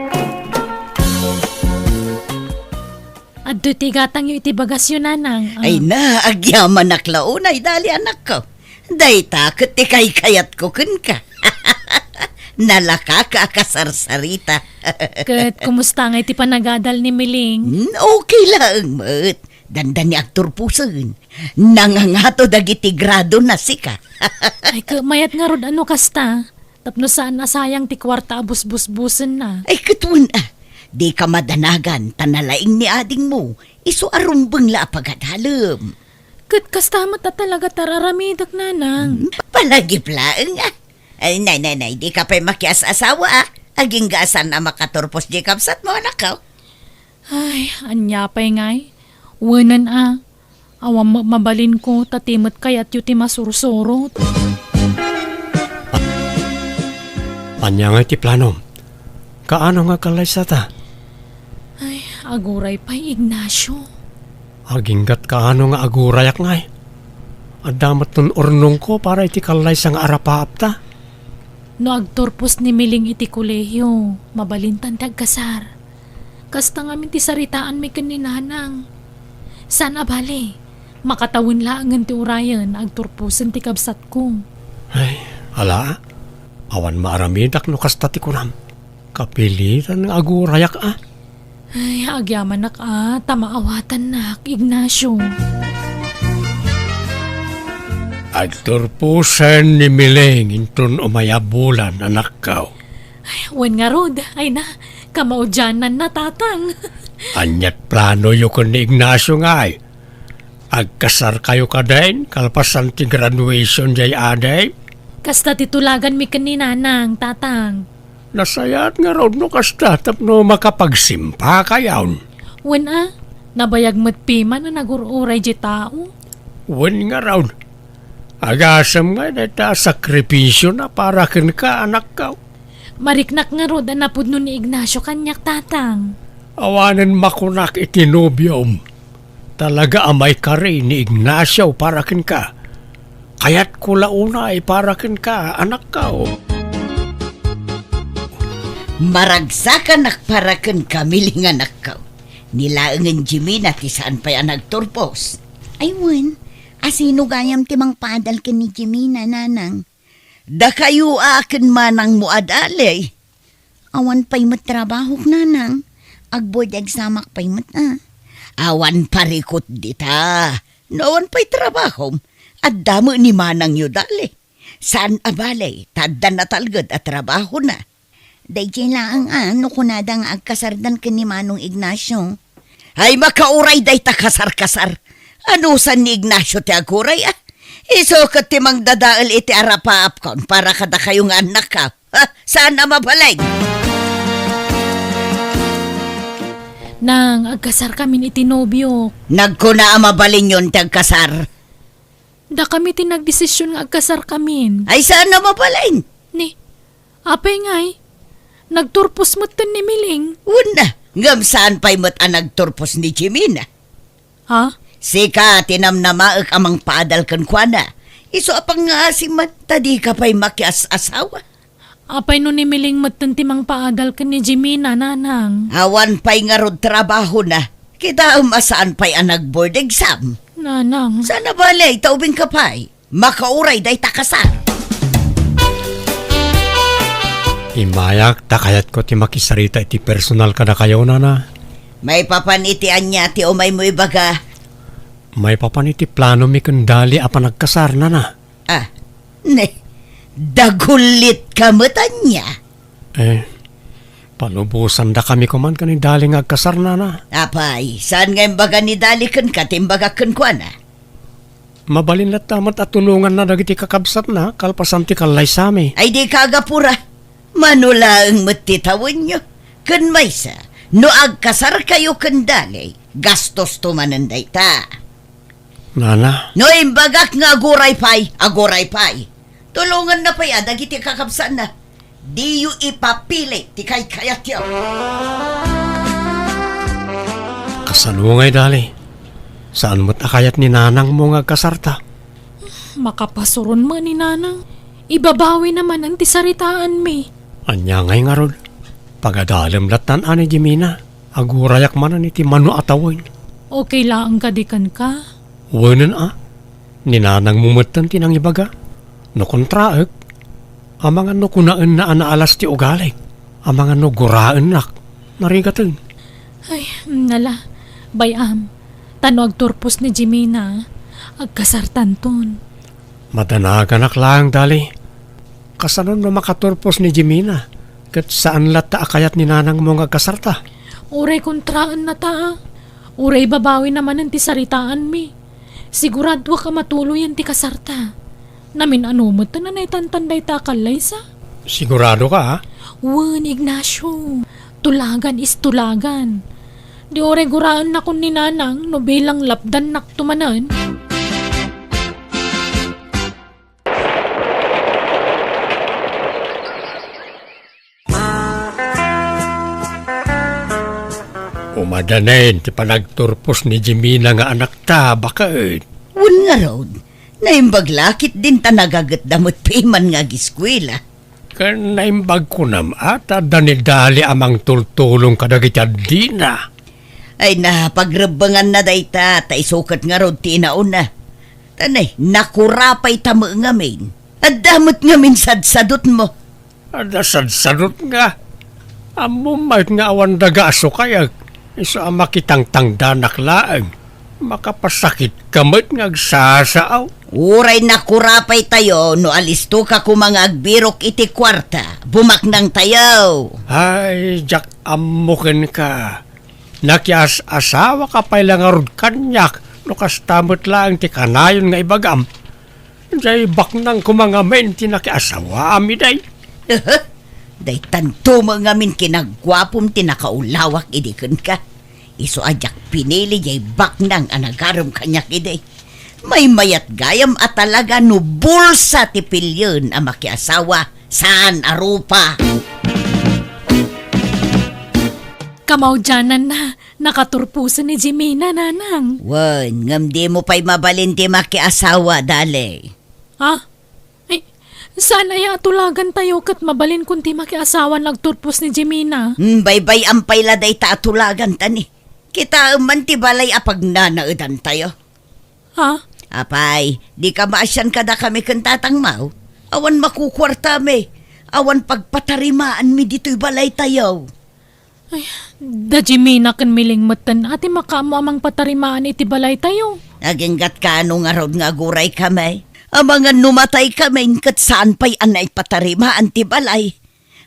Adtoy ti igatangyo iti bagasyo, Nanang. Ah. Ay na, agyamanak la unay, dali, anakko. Dayta ket ti kaykayatko kenka. Nalakaka a kasarsarita. Ket kumusta ngay ti panagadal ni Miling? Hmm, okay laeng met. Dandani agturposen. Nangangato dagiti gradona, sika. Ay, ket mayat ngarud a no kasta. Tapno saan a sayang ti kuarta a busbusbusenna. Ay, ket wen a. Dika madanagan, ta nalaing ni adingmo. Isu a rumbeng la a pagadalem. Ket kasta met a talaga ti ar-aramidek, Nanang. Hmm, palagip laeng a. Ay, nay, nay, nay, dika pay makias-asawa a. Agingga a saan a makaturpos diay kabsatmo, anakko. Ay, ania pay ngay? Wenen a. Awan met mabalinko, ta ti met kayatyo ti masursurot. Ania ngay ti planom? Kaano nga agkallaysata? Ay, aguray pay, Ignacio. Aginggat kaano nga agurayak ngay? Adda met ton urnongko para iti kallaysa nga arapaapta. No agturpos ni Miling iti kolehio, mabalintan ti agkasar. Kasta ngamin ti saritaanmi ken ni Nanang. Saan a bale, makatawen laengen ti urayen, agturposen ti kabsatko. Ay, ala, awan maaramidak no kasta ti kunam. Kapilitan nga agurayak a. Ay, agyamanak a, ta maawatannak, Ignacio. Agturposen ni Miling inton umay a bulan, anakko. Ay, wen ngarud, ay na, kamaudiananna, Tatang. Ania't planoyo ken ni Ignacio ngay? Agkasarkayo kadin, kalpasan ti graduation jay adi? Kasta ti tulaganmi ken ni Nanang, Tatang. Nasayaat ngarud no kasta tapno makapagsimpakayon. Wen a, nabayag met piman a nagur-uray jay tao. Wen ngarud, agasem nga dayta a sakripisiona para kenka, anakko. Mariknak ngarud a napudno ni Ignacio kaniak, Tatang. Awanen makunak iti nobiom. Talaga a maikari ni Ignacio para kenka. Kayatko la unay para kenka, anakko. Maragsakanak para kenka, Miling anakko. Ni laengen Jimina ti saan pay a nagturpos. Ay wen, asino gayam ti mangpaadal ken ni Jimina, Nanang? Dakayo a ken manangmo a dali. Awan pay met trabahok, Nanang. Ag-board examak pay met a. Awan parikut dita. No awan pay trabahom, adda met ni manangyo dali. Saan a bale, ta adda natalged a trabahona. Daydiay laeng a no kunada nga agkasardan ken ni Manong Ignacio. Ay, makauray dayta kasar-kasar. Anusan ni Ignacio ti aguray a? Isu ket ti mangdadael iti arapaapkon para kadakayo nga annakko. Ha? Saan a mabalin? Nang, agkasarkamin iti nobiok. Nagkuna a mabalinyon ti agkasar. Dakami ti nagdesision nga agkasarkamin. Ay, saan a mabalin? Ni, apay ngay? Nagturpos metten ni Miling. Wen a, ngem saan pay met a nagturpos ni Jimina. Ha? Sika ti namnamaek a mangpaadal kenkuana. Isu a pangngaasim man, ta dika pay makias-asawa. Apay no ni Miling metten ti mangpaadal ken ni Jimina, Nanang? Awan pay ngarud trabahona. Kitaem a saan pay a nag-board exam. Nanang. Saan a bale, ta ubingka pay. Makauray dayta kasar. Immayak, ta kayatko ti makisarita iti personal kadakayo, Nana. Maipapan iti ania ti umaymo ibaga? Maipapan iti planomi ken Dali a panagkasar, Nana. Ah, ne, dagullitka met ania? Eh, palubosandakami koman ken ni Dali nga agkasar, Nana. Apay, saan nga imbaga ni Dali kenka ti imbagak kenkuana? Mabalin latta met a tulonganna dagiti kakabsatna kalpasan ti kallaysami. Ay, dika agapura. Mano laeng met ti tawenyo. Ken maysa, no agkasarkayo ken Dali, gastosto manen dayta. Nana. No imbagak nga aguray pay, aguray pay. Tulonganna pay a dagiti kakabsatna. Diyo ipapili ti kaykayatyo. Kasano ngay, Dali? Saan met a kayat ni nanangmo nga agkasarta? Makapasuron met ni nanang. Ibabawina manen ti saritaanmi. Ania ngay ngarud? Pagadalem lattan a ni Jimina. Agurayak manen iti mano a tawen. Okay laeng kadi kenka? Wenen a, ni nanangmo metten ti nangibaga. No kontraek, amangan no kunaenna a naalas ti ugalik, amangan no guraennak, narigaten. Ay, nala, bay-am, ta no agturpos ni Jimina, agkasartanton. Madanaganak laeng, Dali. Kasano no makaturpos ni Jimina, ket saan latta a kayat ni nanangmo nga agkasarta? Uray kontraennata, a. Uray ibabawina manen ti saritaanmi. Siguradoak a matuloyen ti kasarta. Namin-ano met a naitantan dayta a kallaysa? Siguradoka, a? Wen, Ignacio. Tulagan is tulagan. Di uray guraennakon ni nanang no bilang lapdannakto manen. Madanen ti panagturpos ni Jimina nga anakta, baket. Wen ngarud, naimbag la ketdin ta nagagetda met piman nga agiskuela. Ken naimbag kunam a ta adda ni Dali a mangtultulong kadagiti addina. Ay na, pagrebbenganna dayta, ta isu ket ngarud ti inauna. Ta nay, nakurapayta met ngamin. Adda met ngamin sadsadutmo. Adda sadsadot nga. Ammom met nga awan daga a sukayek. Isu a makitangtangdanak laeng. Makapasakitka met nga agsasaaw. Uray nakurapaytayo no alistoka koma nga agbirok iti kuarta. Bumaknangtayo. Ay, diak ammo kenka. Nakias-asawaka pay la ngarud kaniak no kasta met laeng ti kanayon nga ibagam. Diay baknang koma ngamin ti nakiasawaam idiay. Daytanto met ngamin kinaguapom ti nakaulawak idi kenka. Isu a diak pinili diay baknang a nagarem kaniak idi. Maymayat gayam a talaga no bulsa ti pilien a makiasawa, saan a rupa. Kamaudiananna, nakaturposen ni Jimina, nanang. Wen, ngem dimo pay mabalin ti makiasawa, Dali. Ha? Ay, saan aya a tulagantayo ket mabalinkon ti makiasawan agturpos ni Jimina? Hmm, baybay-am pay la dayta a tulaganta ni. Kitaem man ti balay a pagnanaedantayo. Ha? Apay, dika maasian kadakami ken tatangmo? Awan makukuartami. Awan pagpatarimaanmi ditoy balaytayo. Ay, da Jimina ken Miling metten a ti makaammo a mangpatarimaan iti balaytayo. Aginggatka no ngarud nga aguraykami. Amangan no mataykami, ket saan pay a naipatarimaan ti balay.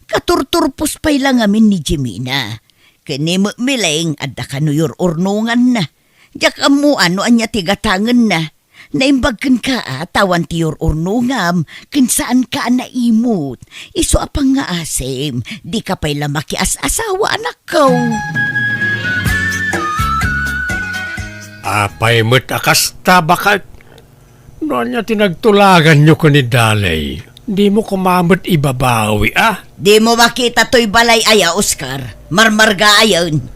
Katurturpos pay la ngamin ni Jimina. Ken ni Miling, adda kano yur-urnonganna. Diak ammo no ania ti gatangenna. Naimbag kenka a ta awan ti yur-urnongam, ken saanka a naimut. Isu a pangngaasim, dika pay la makias-asawa, anakko. Apay met a kasta, baket? No ania ti nagtulaganyo ken ni Dali, dimo koma met ibabawi, a? Dimo makita toy balay aya, Oscar? Marmarga ayen.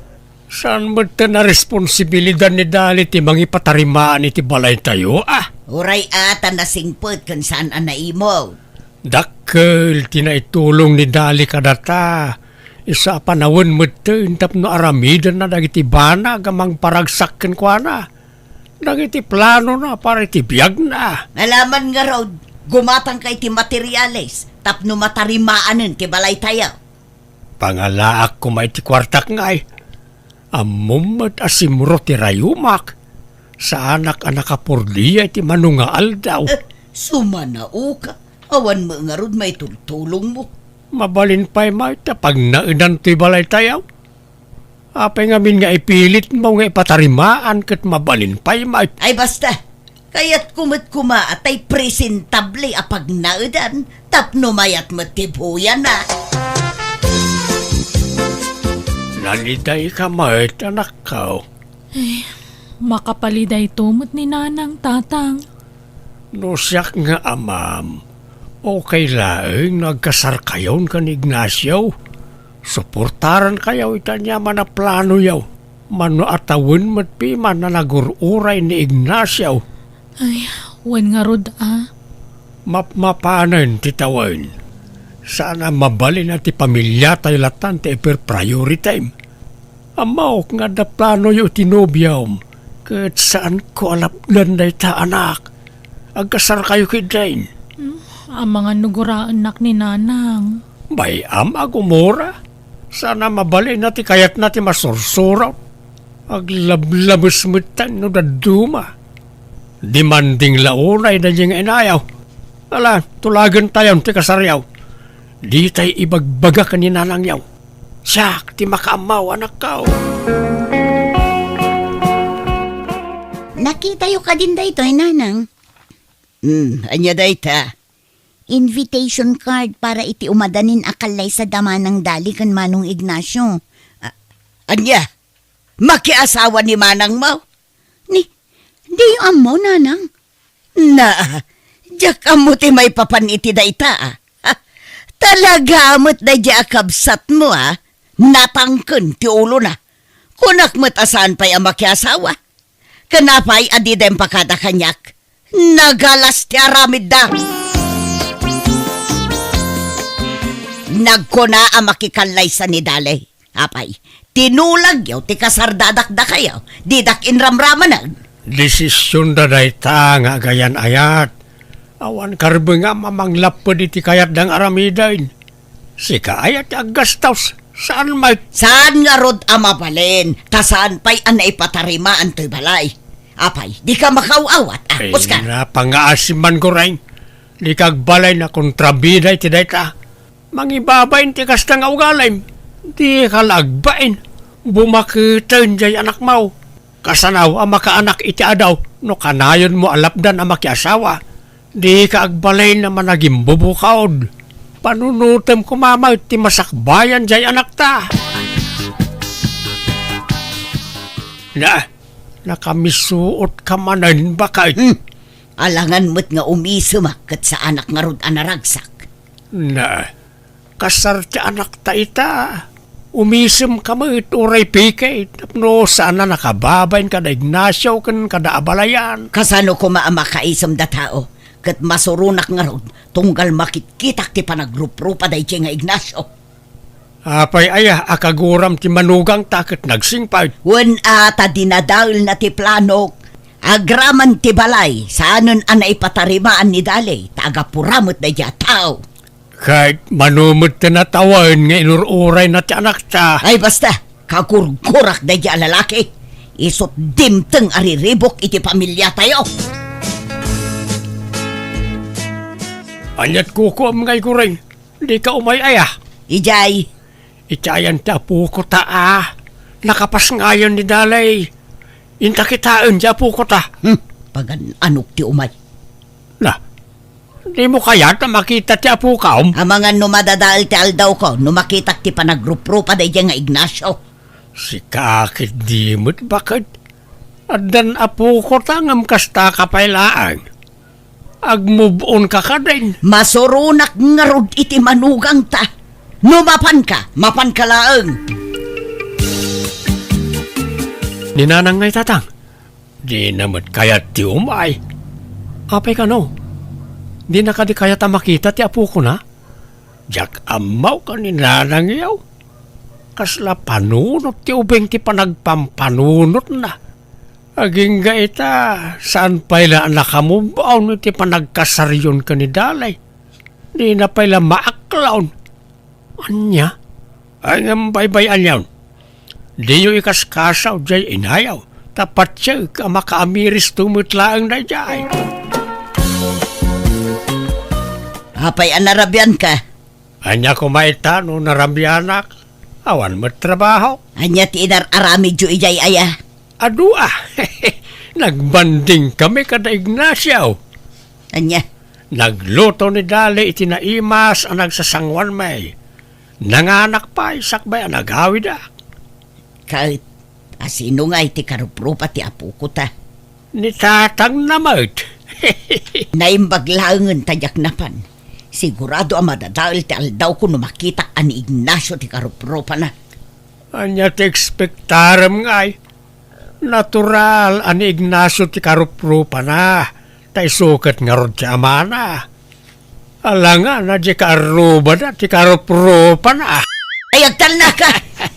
Saan met ta a responsibilidad ni Dali ti mangipatarimaan iti balaytayo, a? Uray a ta nasingpet ken saan a naimut. Dakkel ti naitulong ni Dali kadata. Isu a panawen metten tapno aramidenna dagiti banag a mangparagsak kenkuana, dagiti planona para iti biagna. Alaman ngarud, gumatangka iti materiales tapno matarimaanen ti balaytayo. Pangalaak koma iti kuartak ngay. Ammom met a simro ti rayumak. Saanak a nakapordia iti mano nga aldaw. Eh, sumanaoka. Awan met ngarud maitultulongmo. Mabalin pay met ta pagnaedan toy balaytayo. Apay ngamin nga ipilitmo nga ipatarimaan ket mabalin pay met? Ay, basta. Kayatko met koma a tay presentable a pagnaedan tapno mayat met ti buyana. Nalidayka met, anakko. Ay, makapalidayto met ni Nanang, Tatang. No siak nga amam, okay laeng no agkasarkayon ken ni Ignacio. Suportarankayo iti aniaman a planoyo. Mano a tawen met piman a nagur-uray ni Ignacio. Ay, wen ngarud a. Mapmapanen ti tawen. Saan a mabalin a ti pamiliatayo latan ti iper-priority. Ammok nga adda planoyo iti nobiom, ket saanko a lapdan dayta, anak. Agkasarkayo ketdin. Hmm, amangan no guraennak ni Nanang. Bay-am a gumura. Saan a mabalin a ti kayatna ti masursurot. Aglablabes metten no dadduma. Demanding la unay daydi nga inayo. Ala, tulagentayon ti kasaryo. Ditay ibagbaga ken ni nanangyo. Siak ti makaammo, anakko. Nakitayo kadin daytoy, Nanang? Hmm, ania dayta? Invitation card para iti umadanin a kallaysad a Manang Dali ken Manong Ignacio. A-, ania? Makiasawa ni manangmo? Ni, diyo ammo, Nanang? Na, diak ammo ti maipapan iti dayta, a. Ha, talaga met daydi a kabsatmo, a. Natangken ti ulona. Kunak met a saan pay a makiasawa. Ken apay a dida impakada kaniak? Nagalas ti aramidda. Nagkuna a makikallaysa ni Daley. Apay, tinulagyo ti kasardadak dakayo, didak inramramanen. Desisionda dayta nga agayan-ayat. Awan karbengam a manglapped iti kayatda nga aramiden. Sika aya ti aggastos, saan met? Saan ngarud a mabalin, ta saan pay a naipatarimaan toy balay. Apay, dika makaaw-awat, ah, Ay, Oscar? Napangaasim man, Goreng. Dika agbalin a kontrabida iti dayta. Mangibabain ti kasta nga ugalim. Dika la agbain. Bumaketen jay anakmo. Kasano a makaanak iti adaw no kanayonmo a lapdan a makiasawa? Dika agbalin a managimbubukod. Panunotem koma met ti masakbayan jay anakta. Na, nakamisuotka manen, baket. Hmm. Alangan met nga umisemak ket saanak ngarud a naragsak. Na, kasar ti anakta ita. Umisemka met uray pikit tapno saan a nakababain kada Ignacio ken kada abalayan. Kasano koma a makaisemda tao? Ket masuronak ngarud tunggal makitkitak ti panagruprupa daydiay nga Ignacio. Apay aya a kaguram ti manugangta ket nagsingpet? Wen a, ta dinadaelna ti planok. Agraman ti balay, saanen a naipatarimaan ni Daley, ta agapura met daydiay a tao. Ket mano met ti natawen nga inur-urayna ti anakta? Ay, basta, kagurgurak daydiay a lalaki. Isut' dimteng a riribuk iti pamiliatayo. Aniat kukuam ngay, Goreng? Dika umay aya? Idiay. Iti ayan ti apokota a. Nakapasngayon ni Daley. Inta kitaen ti apokota. Hmm, pagan-anok ti umay. Na, dimo kayat a makita ti apokam? Amangan no madadael ti aldawko, no makitak ti panagruprupa daydiay nga Ignacio. Sika ket di met, baket. Addan apokota ngem kastaka pay laeng. Agmove-onka kadin. Masuronak ngarud iti manugangta. No mapanka, mapanka laeng. Ni Nanang ngay, Tatang? Dina met kayat ti umay. Apay kano? Dina kadi kayat a makita ti apokona? Diak ammo ken ni Nanangyo. Kasla panunot ti ubing ti panagpampanunotna. Agingga ita, saan pay la a nakamove-on iti panagkasaryon ken ni Daley. Dina pay la maaklon. Ania? Ay, ngem baybay-anyon. Diyo ikaskasaw jay inayo, ta patiek a makaamiristo met laeng daydiay. Apay a narabianka? Ania koma ita no narabianak? Awan met trabaho. Ania ti inar-aramidyo idiay aya? Adu a. Nagbanding kami kada Ignacio. Ania? Nagluto ni Daley iti naimas a nagsasanguanmi. Nanganak pay sakbay a nagawidak. Ket, asino ngay ti karuprupa ti apokota? Ni Tatangna met. Naimbag laengen ta diak napan. Sigurado a madadael ti aldawko no makitak a ni Ignacio ti karuprupana. Ania ti ekspektarem ngay? Natural a ni Ignacio ti karuprupana, ta isu ket ngarud ti amana. Alangan a di kaarrubada ti karuprupana. Ay, agtalnaka!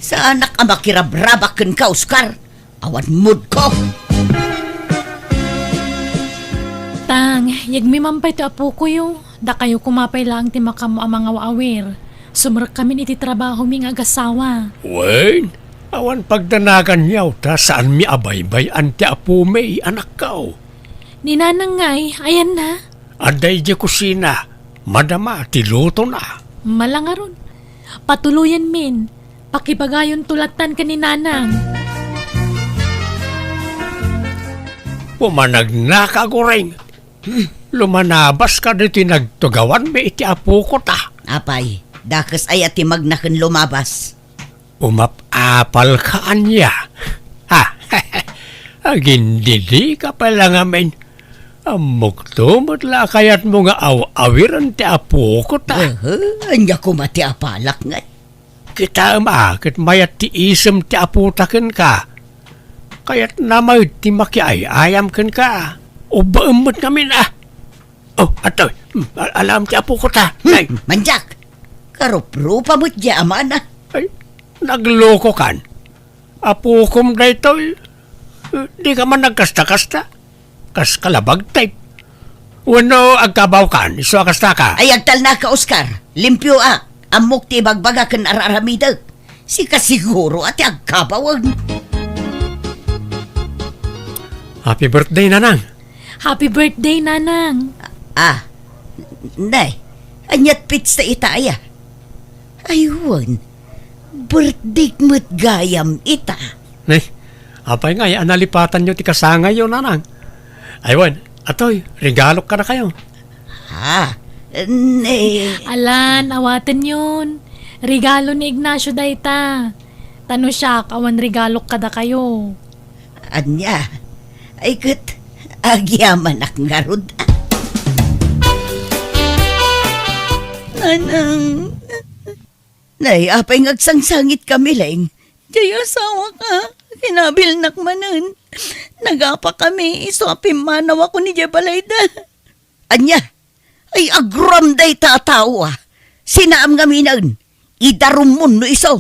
Saanak a makirabrabak kenka, Oscar. Awan moodko. Tang, yegmi man pay ti apokoyo. Dakayo koma pay laeng ti makaammo a mangaw-awir. Sumrekkamin iti trabahomi nga agasawa. Wen, awan pagdanaganyo ta saanmi a baybay-an ti apomi, anakko. Ni Nanang ngay, ayanna? Adda idiay kusina, madama ti lutona. Malangaron. Patuloyenmin. Pakibagayonto lattan ken ni Nanang. Pumanagnaka, Goreng. Lumanabaska ditoy nagtugawanmi iti apokota. Apay, dakes aya ti magna ken lumabas? Umap-apalka ania? Ha? Agindidika pay la ngamin. Ammokto met la a kayatmo nga aw-awiren ti apokota. Aha, ania koma ti apalak ngay? Kitaem a ket mayat ti isem ti apota kenka. Kayatna met ti makiay-ayam kenka. Ubbaem met ngamin a. Oh, atoy. Hmm, al-, alam ti apoko ta. Hmm, nay. Mandiak. Karuprupa met diay amana. Ay, naglokokan. Apokom daytoy. Eh, dika man nagkasta-kasta. Kas kalabag type. Wenno agkabawkan, isu a kastaka. Ay, agtalnaka, Oscar. Limpioak. Ammok ti ibagbaga ken ar-aramidek. Sika siguro a ti agkabawen. Happy birthday, Nanang. Happy birthday, Nanang. Ah, nay, ania't petsa ita aya? Ay, wen, birthday met gayam ita. Nay, apay ngay a nalipatanyo ti kasangayyo, Nanang? Ay, wen, atoy, regalok kadakayo. Ha? Ne. Alan, awatenyon. Regalo ni Ignacio dayta. Ta no siak, awan regalok kadakayo. Ania? Ay ket, agyamanak ngarud. Nanang. Nay, apay nga agsangsangitka, Mileng? Jay asawaka, kinabilnak manen. Nagapakami, isu a pimmanawakon idiay balayda. Ania? Ay, aguram dayta a tao a. Sinaam ngaminen. Idarumon no isu.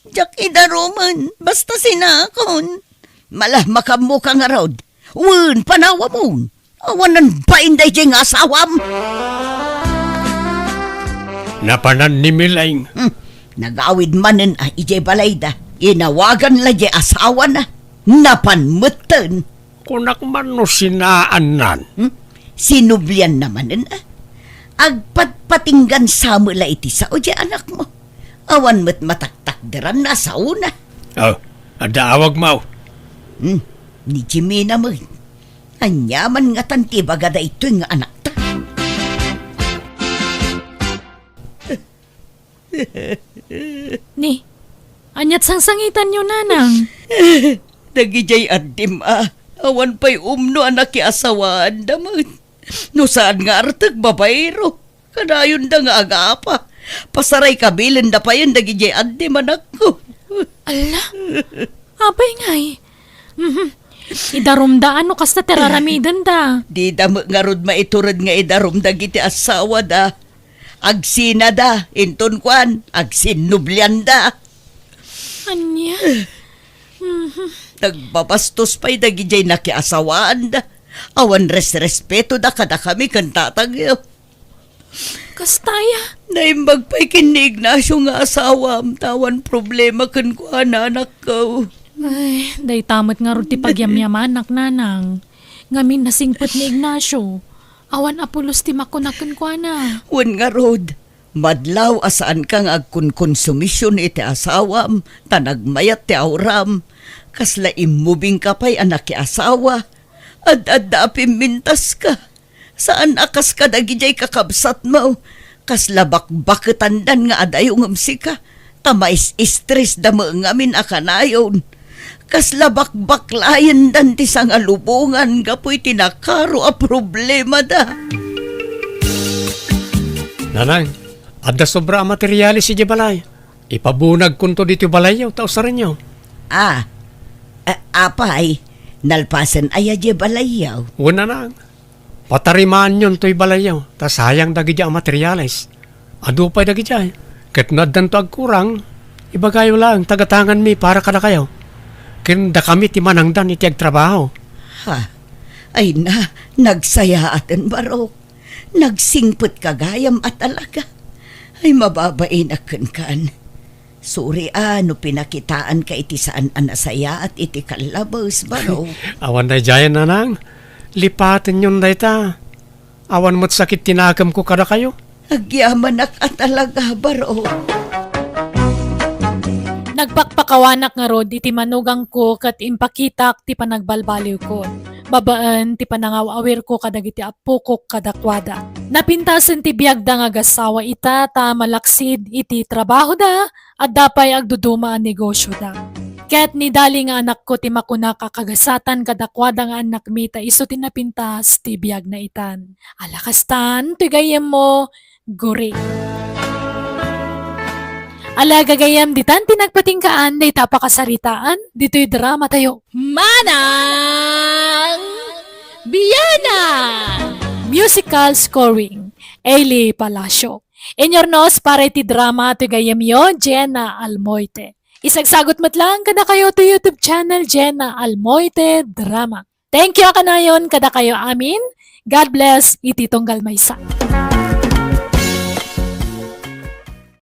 Diak idarumen, basta sinaakon. Mala, makammoka ngarud. Wen, panawamon. Awanan bain daydiay nga asawam. Napanan ni Mileng. Hmm. Nagawid manen a idiay balayda. Inawagan la diay asawana. Napan metten. Kunak man no sinaannan. Hmm? Sinublianna manen a. Agpatpatinggan sa met la iti sao diay anakmo. Awan met mataktakderan a saona. Oh, adda awagmo. Hmm, ni Jimena met. Aniaman ngatan ti ibaga daytoy nga anakta? Ni, ania't sangsangitanyo, Nanang? Dagidiay addim a, awan pay umno a nakiasawaanda met. No saan nga artek, babaero. Kadayonda nga agapa. Pasaray kabilenda payen dagidiay addim, anakko. Ala, apay ngay? Mhm. Idarumda no kasta ti ar-aramidenda. Dida met ngarud maitured nga idarum dagiti asawada. Agsinada, inton kuan, agsinnublianda. Ania? Mhm. Nagbabastos pay dagidiay nakiasawaanda. Awan resrespetoda kadakami ken tatangyo. Kasta aya? Naimbag pay ken ni Ignacio nga asawam, ta awan problema kenkuana, anakko. Ay, dayta met ngarud ti pagyamyamanak, Nanang. Ngamin nasingpet ni Ignacio. Awan a pulos ti makuna kenkuana. Wen ngarud, madlaw a saanka nga agkonkonsumision iti asawam, ta nagmayat ti auram. Kasla immubingka pay a nakiasawa. Ad-adda a pimmintaska. Saan a kas kadagidiay kakabsatmo, kasla bakbaketandan nga adayo ngem sika, ta mais-istresda met ngamin a kanayon. Kasla bakbaklayendan ti sangalubongan gapu iti nakaro a problemada. Nanang, adda sobra a materiales idiay balay. Ipabunagkonto ditoy balayyo, ta usarenyo. Ah, a-, apay, nalpasen aya diay balayyo? Wen, Nanang. Patarimaanyon toy balayyo, ta sayang dagiti a materiales. Adu pay dagidiay. Ket no addanto agkurang, ibagayo laeng ta gatanganmi para kadakayo. Ken dakami ti manangdan iti agtrabaho. Ha? Ay na, nagsayaaten, Barok. Nagsingpetka gayam a talaga. Ay, mababainak kenkan. Suri a no pinakitaanka iti saan a nasayaat iti kallabes, Barok. Awan daydiayen, Nanang. Lipatenyon dayta. Awan met sakit ti nakemko kadakayo. Agyamanak a talaga, Barok. Nagpakpakawanak ngarud iti manugangko ket impakitak ti panagbalbaliwko babaen ti panangaw-awirko kadagiti appokok kadakuada. Napintasen ti biagda nga agassawa ita ta malaksid iti trabahoda, adda pay agduduma a negosioda. Ket ni Dali nga anakko ti makunak a kagasatan kadakuada nga annakmi ta isu ti napintas ti biagna itan. Ala kastan, toy gayyemmo, Guri. Ala gagayyem ditan ti nagpatinggaan dayta a pakasaritaan ditoy dramatayo. Manang Bianang! Musical scoring, Eli Palacio. Inyurnos para iti drama toy gayyemyo, Jenna Almoite. Isagsagut met lang kadakayo to YouTube channel, Jenna Almoite Drama. Thank you a kanayon kadakayo amin. God bless iti tunggal maysa.